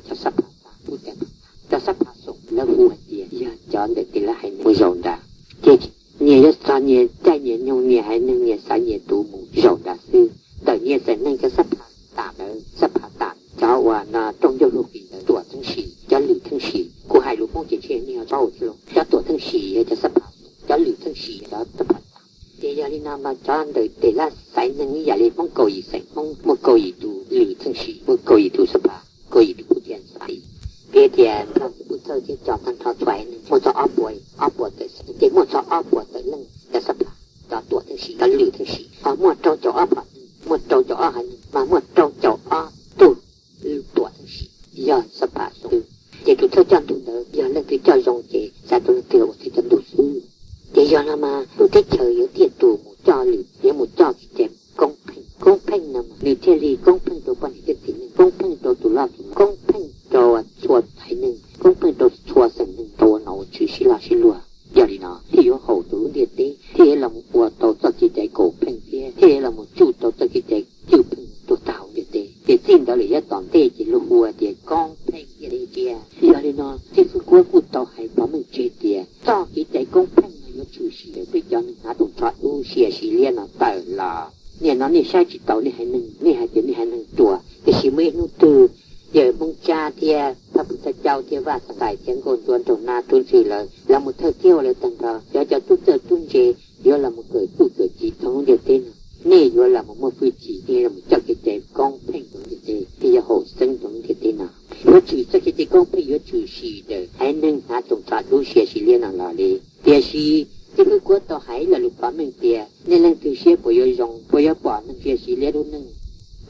cov sab pha tam, cov sab pha xoom lawv hu hais tias yog cov ntawm tes lab haiv neeg mus zaum nrad. Ces nyias yuav txog nyias caij nyias nyoog, nyias haiv neeg nyias xaiv nyias tus mus zaum nrad xwb. Ntawm nyias xeem neeg cov sab pha tam ntawd, sab pha tam, cov uas no rooj ncauj lug kis ntawd tuam theej sim, cov lwm theej sim. Kuv hais lus Hmoob ces ntshe nej ho tsis paub thiab lauj. Cov tuam theej sim yog cov sab pha, cov lwm theej sim cov sab pha tam. Ces yog li no mas cov ntawm tes lab xaiv neeg ib yam li Hmoob kaum yim xeem, Hmoob muaj kaum yim tus lwm theej sim, muaj kaum yim tus sab pha, kaum yim tus phub thiaj xaiv. Piv tias Nplog Pub Thawj thiab cov tag nrho txhua haiv neeg muaj txog ob puas, ob puas tawm xeem, ces muaj txog ob puas tawm leej cov sab pha, cov tuam theej sim, cov lwm theej sim, ho muaj rau caum ob phav neeg, muaj rau caum ob haiv neeg mas muaj rau caum ob tug tuam theej sim yog sab pha xoom. Ces tus thawj coj ntug ntawd yog leej twg coj zoo ces xaiv tus leej twg ua thawj coj ntug xwb. Ces yog no mas lub teb chaws yuav tiaj tus mus coj lwm, yuav mus coj kev cai koob pheej. Koob pheej no mas nws thiaj li koob pheej rau poj niam thiab txiv neej, koob pheej rau tus loj tus, koob pheej rau txhua haiv neeg, koob pheej rau txhua xeem neeg, rau ua nom ua tswv sib loj sib luag. Yog li no thiaj yuav haum rau lub ntiaj teb, thiaj yuav los mus ua tau txoj kev cai kaum pheej thiab thiaj yuav los mus tsuj tau txoj kev cai cwj pheej tuag tag hauv ntiaj teb. Ces txij ntawd lawm yav tom ntej ces luag hu tias koob pheej thiaj li tsiaj. Yog li no Xib Fwb Kuab kuj tau hais pov meej tseg tias txoj kev cai koob pheej no yuav tshwm sim ntawm peb cov neeg hnav rooj tsho dub sia siv liab no tawm los. Nim no nej saib tsis taus nej haiv neeg, nej hais tias nej haiv neeg ruam, tiam sis muaj ib hnub twg yawg Hmoob Tsab thiab Phaj Phuj Thaj Caub thiab Vaj Xeem Nqais thiab Nkauj Ntsuab Nraug Nab Tub Ntxwg lawv los mus thawj thiab ua lawv tag nrho, yog cov tub txawj tub ntse yuav los mus kawm txuj kawm ci thoob lub ntiaj teb no, nej yuav los mus muaj hwj chim, nej los mus coj kev cai koob pheej rau lub ntiaj teb, thiaj yuav haum xeeb rau lub ntiaj teb no. Yuav tshwm txoj kev cai koob pheej yuav tshwm sim ntawm haiv neeg hnav rooj tsho dub sia siv liab no los li. Tiam sis Xib Fwb Kuab tau hais ib lo lus pov meej tias nej leej twg siab puas yuav zoo, puas yuav pom neeg sia siv liab lub neej.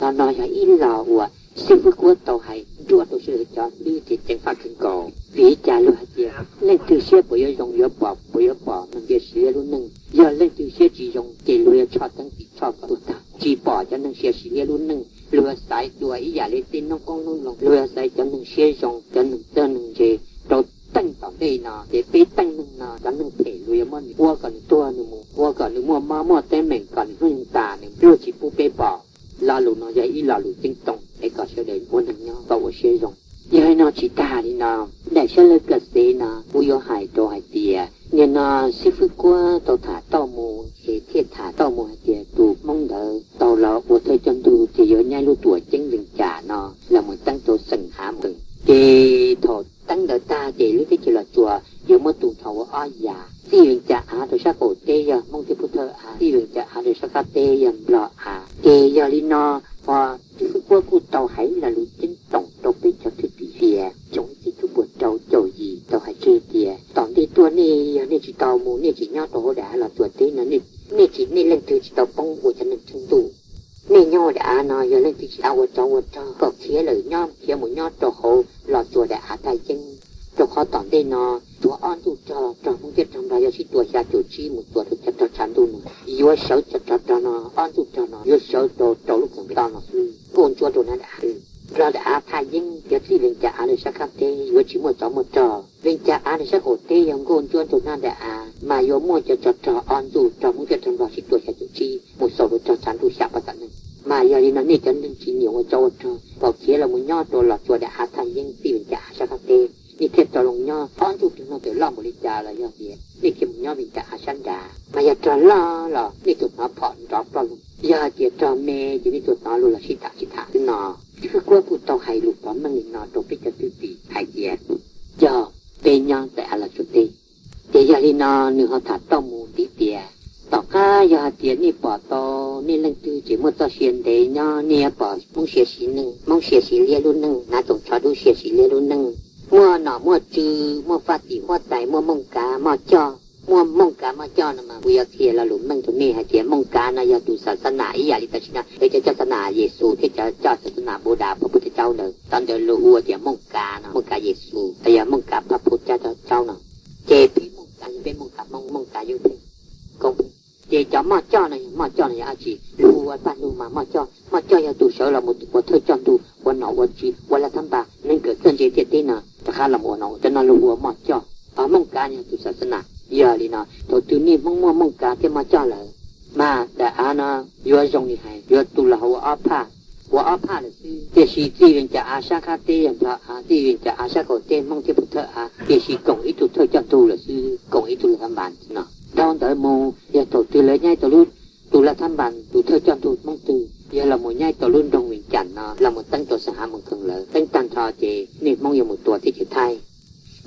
Lo no yog ib lo uas Xib Fwb Kuab tau hais nruab rau sawv daws cov hlwb thiab ceev faj kawg nkaus. Vim li cas luag hais tias leej twg siab puas yuav zoo, yuav pom, puas yuav pom neeg sia siv liab lub neej? Yog leej twg siab tsis zoo ces luag yuav tshoj teeb tis tshoj kom tuag tag, tsis pom cov neeg sia siv liab lub neej. Luag yuav xaiv dua ib yam li tej noob qoob noob loo, luag yuav xaiv cov neeg siab zoo, cov neeg txawj neeg ntse. Rau teej tom ntej no ces peb teej neeg no cov neeg phem luag yuav muab nws ua kom nws tuag nws mus, ua kom nws muaj mob muaj teeb meem, kom nws hnub nyoog tas, nws luag tsis pub peb pom. Lo lus no yog ib lo lus ceeb toom es kom sawv daws ua neeg nyob kom ua siab zoo. Yog li no tsis tag li no, daim sab laj Kam Xev no kuv yuav hais rau hais tias nim no Xib Fwb Kuab tau tham tau mus es thiaj tham tau mus hais tias tus Hmoob ntawd tau los ua thawj coj ntug ces yuav nyaib lub tuam ceeb Vees Cas no los mus teeb rau Xeem Hav mus. Ces thaum teeb ntawd tag ces lub teb chaws Los Tsuas yuav muab tu nrho ua ob yam, txij Vees Cas av rau sab qaum teb yog Hmoob thiab Pub Thawj av, txij Vees Cas av rau sab qab teb yog Nplog av. Ces yog li no, ho Xib Fwb Kuab kuj tau hais lo lus ceeb toom rau peb cov thwj tim tias xyoo ib txhiab cuaj puas rau caum yim tau hais tseg tias tom ntej tuaj nej yog nej tsis tau mus, nej tsis nyob rau hauv daim av Los Tsuas teb no, nej tsis, nej leej twg tsis tau poob ua cov neeg tsheej ntuj. Nej nyob hauv daim av no yog leej twg tsis xav ua tsov ua rog kom khiav lawm nyob, khiav mus nyob rau hauv Los Tsuas daim av thaj yeeb, rau qhov tom ntej no tshuav ob ntsuj rog, rog Hmoob thiab rog Nplog yog sib tua xya caum tsib mus txuas rau cov rog tshav ntuj no, yuav sawv cov tsov rog no, ob ntsuj rog no yuav sawv rau rau lub kawm npe toj no xwb, Nkauj Ntsuab Nraug Nab daim av. Nplog daim av thaj yeeb yog txij Vees Cas av rau sab qab teb yuav tsis muaj tsov muaj rog. Vees Cas av rau sab qaum teb yog Nkauj Ntsuab Nraug Nab daim av mas yuav muaj cov tsov rog ob ntsuj, rog Hmoob thiab rog Nplog sib tua xya caum tsib mus xaus rau rog tshav ntuj xya pab tam neeg. Mas yog li no nej cov neeg tsis nyiam ua tsov ua rog kom khiav los mus nyob rau Los Tsuas daim av thaj yeeb txij Vees Cas av sab qab teb, nej thiaj tau los nyob. Ob ntsuj rog no txawm loj npaum li cas los yog tias nej khiav mus nyob Vees Cas av sab nrad, mas yog rog loj los nej tsuas hnov phom nrov ploj lug, yog hais tias rog me ces nej tsuas hnov luag los sib tham sib tham xwb no. Xib Fwb Kuab kuj tau hais lus pov meej li no rau peb cov thwj tim hais tias yog peb nyob ntawm av Los Tsuas teb. Ces yog li no nws ho tham tau mus ntxiv tias tom qab yog hais tias nej pom tau nej leej twg tseem muaj txoj sia ntev nyob, nej yuav pom Hmoob sia siv neej, Hmoob sia siv liab lub neej, hnav tsoos tsho dub sia siv liab lub neej, muaj nom muaj tswv, muaj faj tim huab tais, muaj mooj kav moj coj. Muaj mooj kav moj coj no mas kuv yuav qhia lo lus meej rau nej hais tias mooj kav no yog tus xas xas nas ib yam li tam sim no lawv cov coj xas nas Yexus thiab cov coj xas xas nas Npau Das Phaj Phuj Thaj Caub ntawd, txoj ntawd luag hu ua tias mooj kav no, mooj kav Yexus los yog mooj kav Phaj Phuj Thaj Caub no. Ces peb mooj kav yog peb mooj kav Hmoob, mooj kav Yub Pheej, Koob Pheej. Ces cov moj coj no, moj coj no yog dab tsi? Luag ua paj ntug mas moj coj, moj coj yog tus sawv los mus ua thawj coj ntug, ua nom ua tswv, ua laj thab npas, neeg kawm txawj ntse ntiaj teb no rov qab los mus ua nom, cov no luag hu ua moj coj. Ho mooj kav yog tus xas xas nas. Yog li no thaum twg nej Hmoob muaj mooj kav thiab moj coj lawm, mas daim av no yuav zoo li hais, yuav tu los ua ob phaj, ua ob phaj lawm xwb. Tiam sis txij Vees Cas Av sab qab teb yog Nplog Av, txij Vees Cas Av sab qaum teb Hmoob thiab Pub Thawj Av, tiam sis koom ib tug thawj coj ntug lawm xwb, koom ib tug lawm thab npas no. Dhau ntawd mus yog thaum twg lawv nyaib tau lub, tus lawv thab npas tus thawj coj ntug Hmoob twg yog los mus nyaib tau lub nroog Vees Cas no los mus teeb rau Xab Hav Moos Khees lawm, teeb tag nrho ces nej Hmoob yuav mus tua teb chaws Thaib.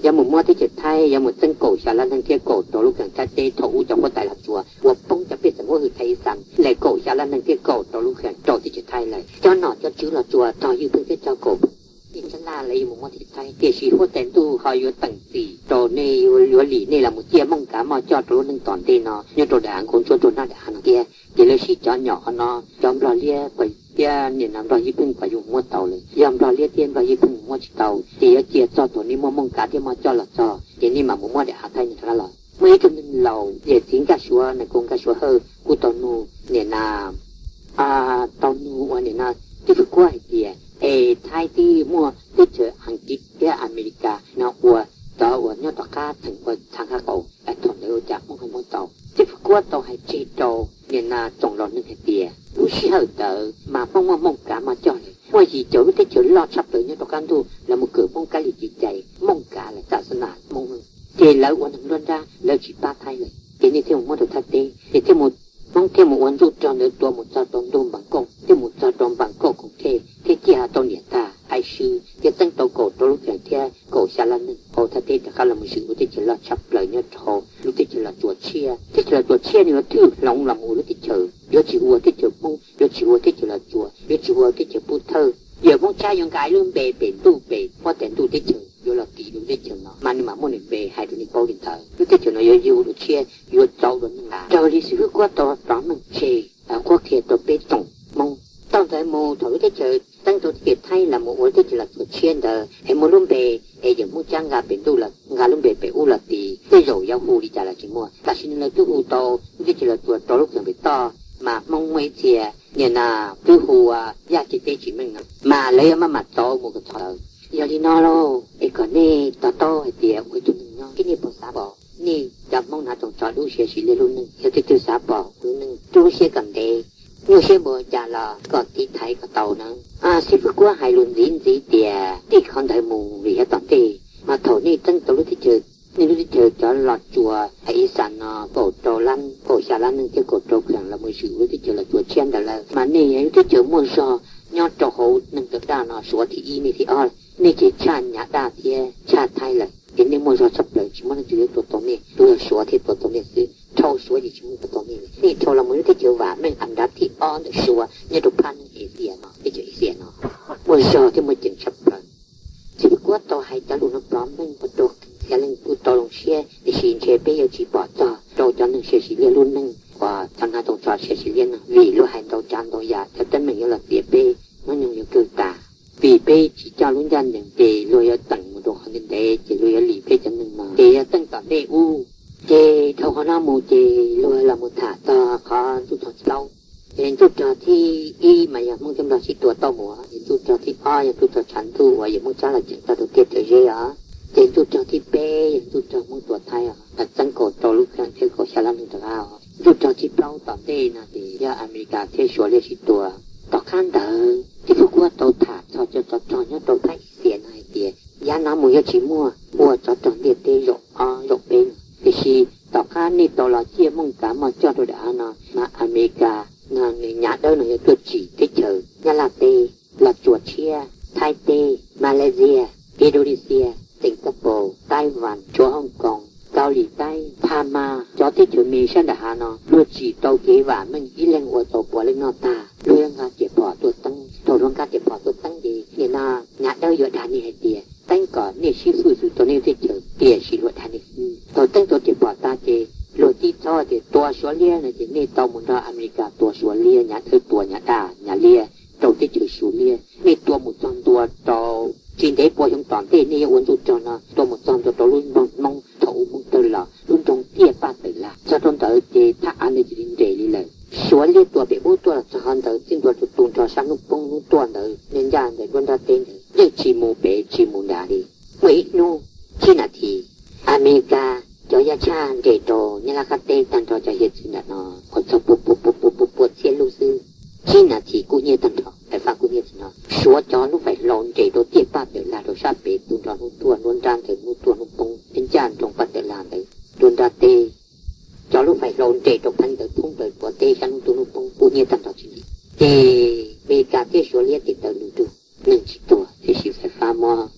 Yuav mus muab teb chaws Thaib, yuav mus txeeb kaum xya lab neeg thiab kaum rau lub kheem Thaib teb thaum ub cov huab tais Los Tsuas uas poob cov pej xeem muab hwm thaiv ib xas lawm kaum xya lab neeg thiab kaum rau lub kheem rau teb chaws Thaib lawm. Cov nom cov tswv Los Tsuas tog Ywj Pheej thiab cov kaum yeej sab laj lawv yuav mus muab teb chaws Thaib, tiam sis huab tais ntuj ho yuav teem txim rau nej, yuav lim nej los mus ciaj Hmoob kav moj coj rau lub neej tom ntej no nyob rau dav av Nkauj Ntsuab rau nab dav av no thiab. Ces lawv sib cov nyom qhov no, cov Nplog Liab thiab nim no Nplog Ywj Pheej puas yuav muab tau lawm? Yog Nplog Liab thiab Nplog Ywj Pheej muab tsis tau ces yuav cia txog thaum nej muaj Hmoob kav thiab moj coj los txog ces nej mam mus muab dav av Thaib no rov qab los. Muaj ib tug neeg laus yawm txiv Nkaj Suav, nais kos Nkaj Suav Hawj kuj tau nug nim no, tau nug ua nim no Tswv Fwj Kuab hais tias es Thaib twb muaj teb chaws Askiv thiab Amelikas no ua cov uas nyob tom qab theem ua txha nqaj qaum, thaum ntawd ua cas Hmoob ho muab tau? Tswv Fwj Kuab tau hais tseg rau nim no tsoom laus neeg hais tias lub sij hawm ntawd mas Hmoob muaj Hmoob kav moj coj lawm, muaj yim caum lub teb chaws loj tshaj plaws nyob rau qab ntuj los mus kawm Hmoob kab li kev cai, Hmoob kav lawm, xa xab nas Hmoob, ces lawv ua neeg nruab nrab, lawv tsis pab Thaib lawm, ces nej thiaj mus muab rau Thaib teb, ces thiaj mus, Hmoob thiaj mus ua ntsuj rog ntawd tua mus txog rau ntuj Npas Kauj, thiaj mus txog rau Npas Kauj Koom Thej, thiab ciaj tau niam tag Aib Swb, thiab txeeb tau kaum rau lub kheem thiab kaum xya lab neeg hauv Thaib teb rov qab los mus zwm lub teb chaws loj tshaj plaws nyob rau lub teb chaws Los Tsuas tshiab. Teb chaws Los Tsuas tshiab nws yuav thwj hloov los mus ua lub teb chaws, yuav tsis hu ua teb chaws Hmoob, yuav tsis hu ua teb chaws Los Tsuas, yuav tsis hu ua teb chaws Pub Thawj. Yawm Hmoob Tshab yuav nqa ib lub npe pem ntuj pem huab tais ntuj teb chaws yuav los tis lub teb chaws no, mas nws mam muaj nws npe hais rau nej paub li ntawd. Lub teb chaws no yuav yug dua tshiab, yuav txaus dua neeg, raws li Xib Hwb Kuab tau plov meej tseg, Kuab qhia rau peb tsoom Hmoob. Tau ntawd mus thaum lub teb chaws teeb rau teb chaws Thaib los mus ua lub teb chaws Los Tsuas tshiab ntawd es muaj lub npe es yawm Hmoob Tshab nqa pem ntuj los nqa lub npe pem ub los tis, tej zaum yuav hu li cas los tsis muaj, tab sis lawv twb hu tau lub teb chaws Los Tsuas rau lub kheem pem toj, mas Hmoob muaj ib txhia nim no twb hu ua Yaj Tsev Teb Tsis Meej no, mas lawv yuav maj mam txaus mus kom txog lawm. Yog li no lauj, es kom nej to taub hais tias ua ib tug neeg nyob, nej puas xav pom nej cov Hmoob hnav tsoos tsho dub siav sis liaj lub neej? Yog tus twg xav pom lub neej rub siab kom ntev, nyuaj siab npaum cas los kom tiv thaiv kom tau na. Xib Fwb Kuab hais lus ntxiv ntxiv tias tij qhov ntawd mus vim yog tom ntej, mas thaum nej teeb tau lub teb chaws, nej lub teb chaws cov Los Tsuas hais ib xas no kaum rau lab, kaum xya lab neeg thiab kaum rau kheem los mus zwm lub teb chaws Los Tsuas tshiab ntawd lawm, mas nej yog lub teb chaws muaj zog nyob rau hauv neeg tawv daj no, Suav thib ib, nej thib ob, nej ces tshaj Nyab Daj thiab tshaj Thaib lawm, ces nej muaj zog tshaj plaws, tsis muaj leej twg yuav tua tau nej, tsuas yog Suav thiaj tua tau nej xwb. Dhau Suav ces tsis muaj tua tau nej lawm. Nej dhau los mus lub teb chaws vam meej, an dab thib ob ntawm Suav nyob rau phab neeg Asia no, teb chaws Asia no, muaj zog thiab muaj ceem tshaj plaws. Xib Fwb Kuab tau hais cov lus no plov meej ua rau txhia leej kuj tau zoo siab, tiam sis ntshe peb yuav tsis pom txog rau cov neeg siav sis liaj lub neej uas cov hnav tsoos tsho siav sis liaj no, vim luag hais ntau tsav ntau yam, cov teeb meem yuav los tiav peb, hnub nyoog yuav kawg tas. Vim peb tsis coj lub ncaj ncees ces luag yuav teem mus rau qhov ntev ntev, ces luag yuav lim peb cov neeg no, ces yuav teej tom ntej ub. Ces dhau qhov no mus ces luag los mus tham txog qhov ntsuj rog thib plaub. Ces ntsuj rog thib ib mas yog Hmoob thiab Nplog sib tua tau mus, ces ntsuj rog thib ob yog ntsuj rog tshav ntuj uas yawm Hmoob Tshab los ceem txog rau tiaj Tawv Zeb os. Ces ntsuj rog thib peb yog ntsuj rog Hmoob tua Thaib os, los txeeb kaum rau lub kheej thiab kaum xya lab neeg rov qab os. Ntsuj rog thib plaub tom ntej no ces yog Amelikas thiab Suav liaj sib tua. Tom qab ntawd Xib Fwb Kuab tau tham txog cov tsov rog nyob rau phab Asia no hais tias yav no mus yuav tsis muaj ua tsov rog ntiaj teb zaum ob zaum peb no, tiam sis tom qab nej tau los ciaj Hmoob kav moj coj rau dav av no mas Amelikas no nws Nyab Dawb no yuav tuaj tsim teb chaws Nyab Laj teb, Los Tsuas tshiab, Thaib teb, Malaysia, Indonesia, Singapore, Taiwan, Suav Hong Kong, Kaus Lim Taib, Pha Mas, cov teb chaws me sab nram hav no luag tsim tau kev vam meej ib leeg ua tau puav leej noj tag, luag yuav nqa riam phom tuaj teeb. Thaum luag nqa riam phom tuaj teeb ces nim no Nyab Dawb yuav dag nej hais tias teeb kom nej sib hwj xwm rau nej teb chaws, tiam sis luag dag nej xwb. Thaum teeb tau riam phom tag ces luag tib txhob tias tua Suav liab no ces nej tau mus nrog Amelikas tua Suav liab, Nyab Dawb tua Nyab Daj Nyab liab rau teb chaws Suav liab. Nej tua mus txog ntua rau, tsis ntev puas xyoo tom ntej nej yuav ua ntsuj rog no, tua mus txog ntua rau lub nroog Hmoob thaum ub Hmoob tawg los lub nroog Tiaj Paj Tawm Lag. Txog rau ntawd ces thaj av ntawd cia li nres li lawm. Suav liab tua pem ub tuaj los txog qhov ntawd txij ntua rau tu nrho sab hnub poob hnub tuaj ntawd, nej ncaj ntawd nruab nrab teb ntawd yeej tsis mus pem tsis mus nrad li. Muaj ib hnub tsib nas this, Amelikas cov yaj tshaj nres rau Nyab Laj qab teb tag nrho cov hiav txwv nram no, ua txog pua pua pua pua pua txhiab lub xwb. Tsib nas this kub hnyiab tag nrho, fais fab kub hnyiab tag nrho. Suav cov lub fais hlau nres rau tiaj paj tawm lag rau sab pem tu nrho hnub tuaj nruab nrab ntawd hnub tuaj hnub poob ib ncaj nroog paj tawm lag ntawd nruab nrab teb. Cov lub fais hlau nres rau pheeb ntawd thoob plaws puav teb sab hnub tuaj hnub poob kub hnyiab tag nrho tsis li. Ces Amelikas thiab Suav liab tes taw lwm tus neeg tsis tuag tiam sis fais fab muab,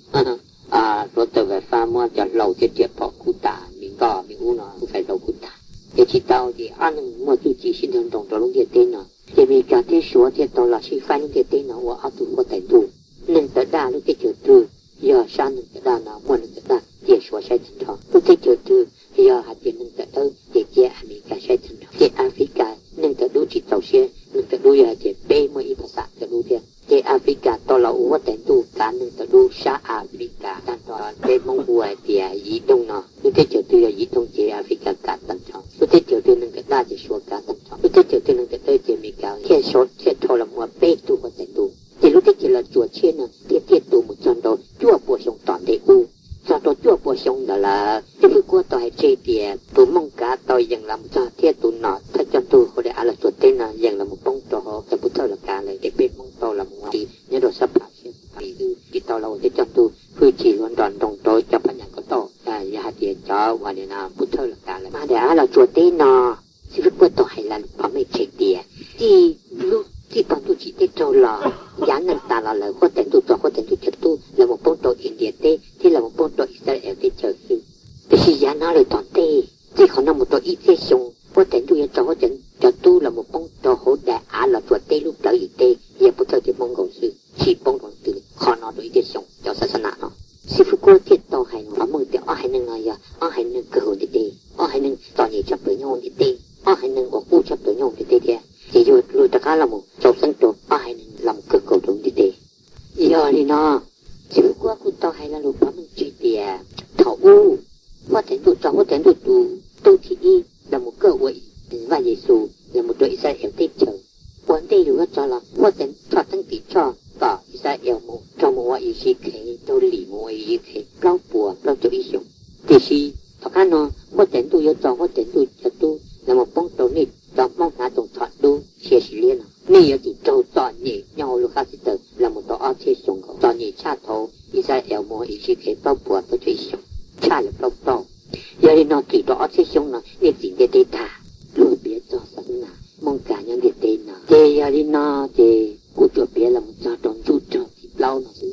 hluav taws fais fab muab cov hlau thiab riam phom kub tas, me nkoj me ub no lub fais hlau kub tas. Ces tsis tau ces ob neeg muaj txuj ci sib nrog nroos rau lub ntiaj teb no. Ces Amelikas thiab Suav thiaj tau los sib faib lub ntiaj teb no ua ob tug huab tais ntuj. Neeg tawv daj lub teb chaws twg yog sab neeg tawv daj no muaj neeg tawv daj cia Suav saib tag nrho. Lub teb chaws twg yog hais tias neeg tawv dawb ces cia Amelikas saib tag nrho. Ces Africa neeg tawv dub tsis txaus siab, neeg tawv dub yog hais tias peb muaj ib phas xam tawv dub thiab. Ces Africa tau los ua huab tais ntuj kav neeg tawv dub sab Africa tag nrho. Peb Hmoob hu hais tias Yiv Doog no, lub teb chaws twg yog Yiv Doog ces Africa kav tag nrho, lub teb chaws twg neeg tawv daj ces Suav kav tag nrho, lub teb chaws twg neeg tawv dawb ces Amelikas thiaj, thiaj dhau los ua peb tug huab tais ntuj. Ces lub teb chaws Los Tsuas Tshiab no thiaj tiaj tus mus txog rau cuaj puas xyoo tom ntej ub. Txog rau cuaj puas xyoo ntawd lawm, Xib Fwb Kuab tau hais tseg tias tus Mooj kav tau yees los mus txog thiab tus nom thawj coj ntug hauv daim av Los Tsuas teb no yees los mus poob rau hauv cov pov thawj los kav lawm ces peb Hmoob tau los mus ua ti nyob rau sab Pham Siab Pham Xwb tsis tau los ua thawj coj ntug, hwj chim hluav nrog nroos rau cov phab nyas kaum tauj, yog hais tias cov uas nim no pov thawj los kav lawm. Mas daim av Los Tsuas teb no Xib Fwb Kuab tau hais lus phom meej tseg tias txij lub txij tog ntuj tsim teb raug los, yav neej tas los lawm huab tais ntuj tso huab tais ntuj cov tub los mus poob rau India teb thiab los mus poob rau Israel teb chaws xwb. Tiam sis yav no lawm tom ntej txij qhov no mus rau ib txhiab xyoo huab tais ntuj yuav tso huab tais cov tub los mus poob rau hauv daim av Los Tsuas teb lub plawv yim teb yog pov thawj tias Hmoob nkaus xwb, tsis poob rau leej twg li. Qhov no rau ib txhiab xyoo cov xab xab nam no Xib Fwb Kuab thiaj tau hais lus phom meej tias ob haiv neeg no yog ob haiv neeg kawg hauv ntiaj teb, ob haiv neeg txom nyem tshaj plaws nyob hauv ntiaj teb, ob haiv neeg uas qub tshaj plaws nyob hauv ntiaj teb thiab ces yuav luag rov qab los mus rau xeeb rau ob haiv neeg los mus kawg nkaus rau ntiaj teb. Yog li no, Xib Fwb Kuab kuj tau hais lo lus phom meej tseg tias thaum ub huab tais ntuj tso huab tais ntuj tus tub thib ib los mus kawj ua Vaj Yexus los mus rau Israel teb chaws. Ua ntej lus huab tso los huab tais Tshoj Teeb Tim Tshoj kom Israel mus raug mus ua Iziv qhev, raug lim mus ua Iziv qhev plaub puas plaub caug ib xyoos. Tiam sis tom qab no huab tais ntuj yuav tso huab tais ntuj cov tub los mus poob rau nej cov Hmoob hnav toom thom dub sia sis liab no, nej yuav tsum raug txom nyem nyob hauv lub qab txi taws los mus tau ob txhiab xyoo nkaus, txom nyem tshaj thaum Israel mus ua Iziv qhev plaub puas plaub caug ib xyoos, tshaj lawm plaub tauj. Yog li no kis rau ob txhiab xyoo no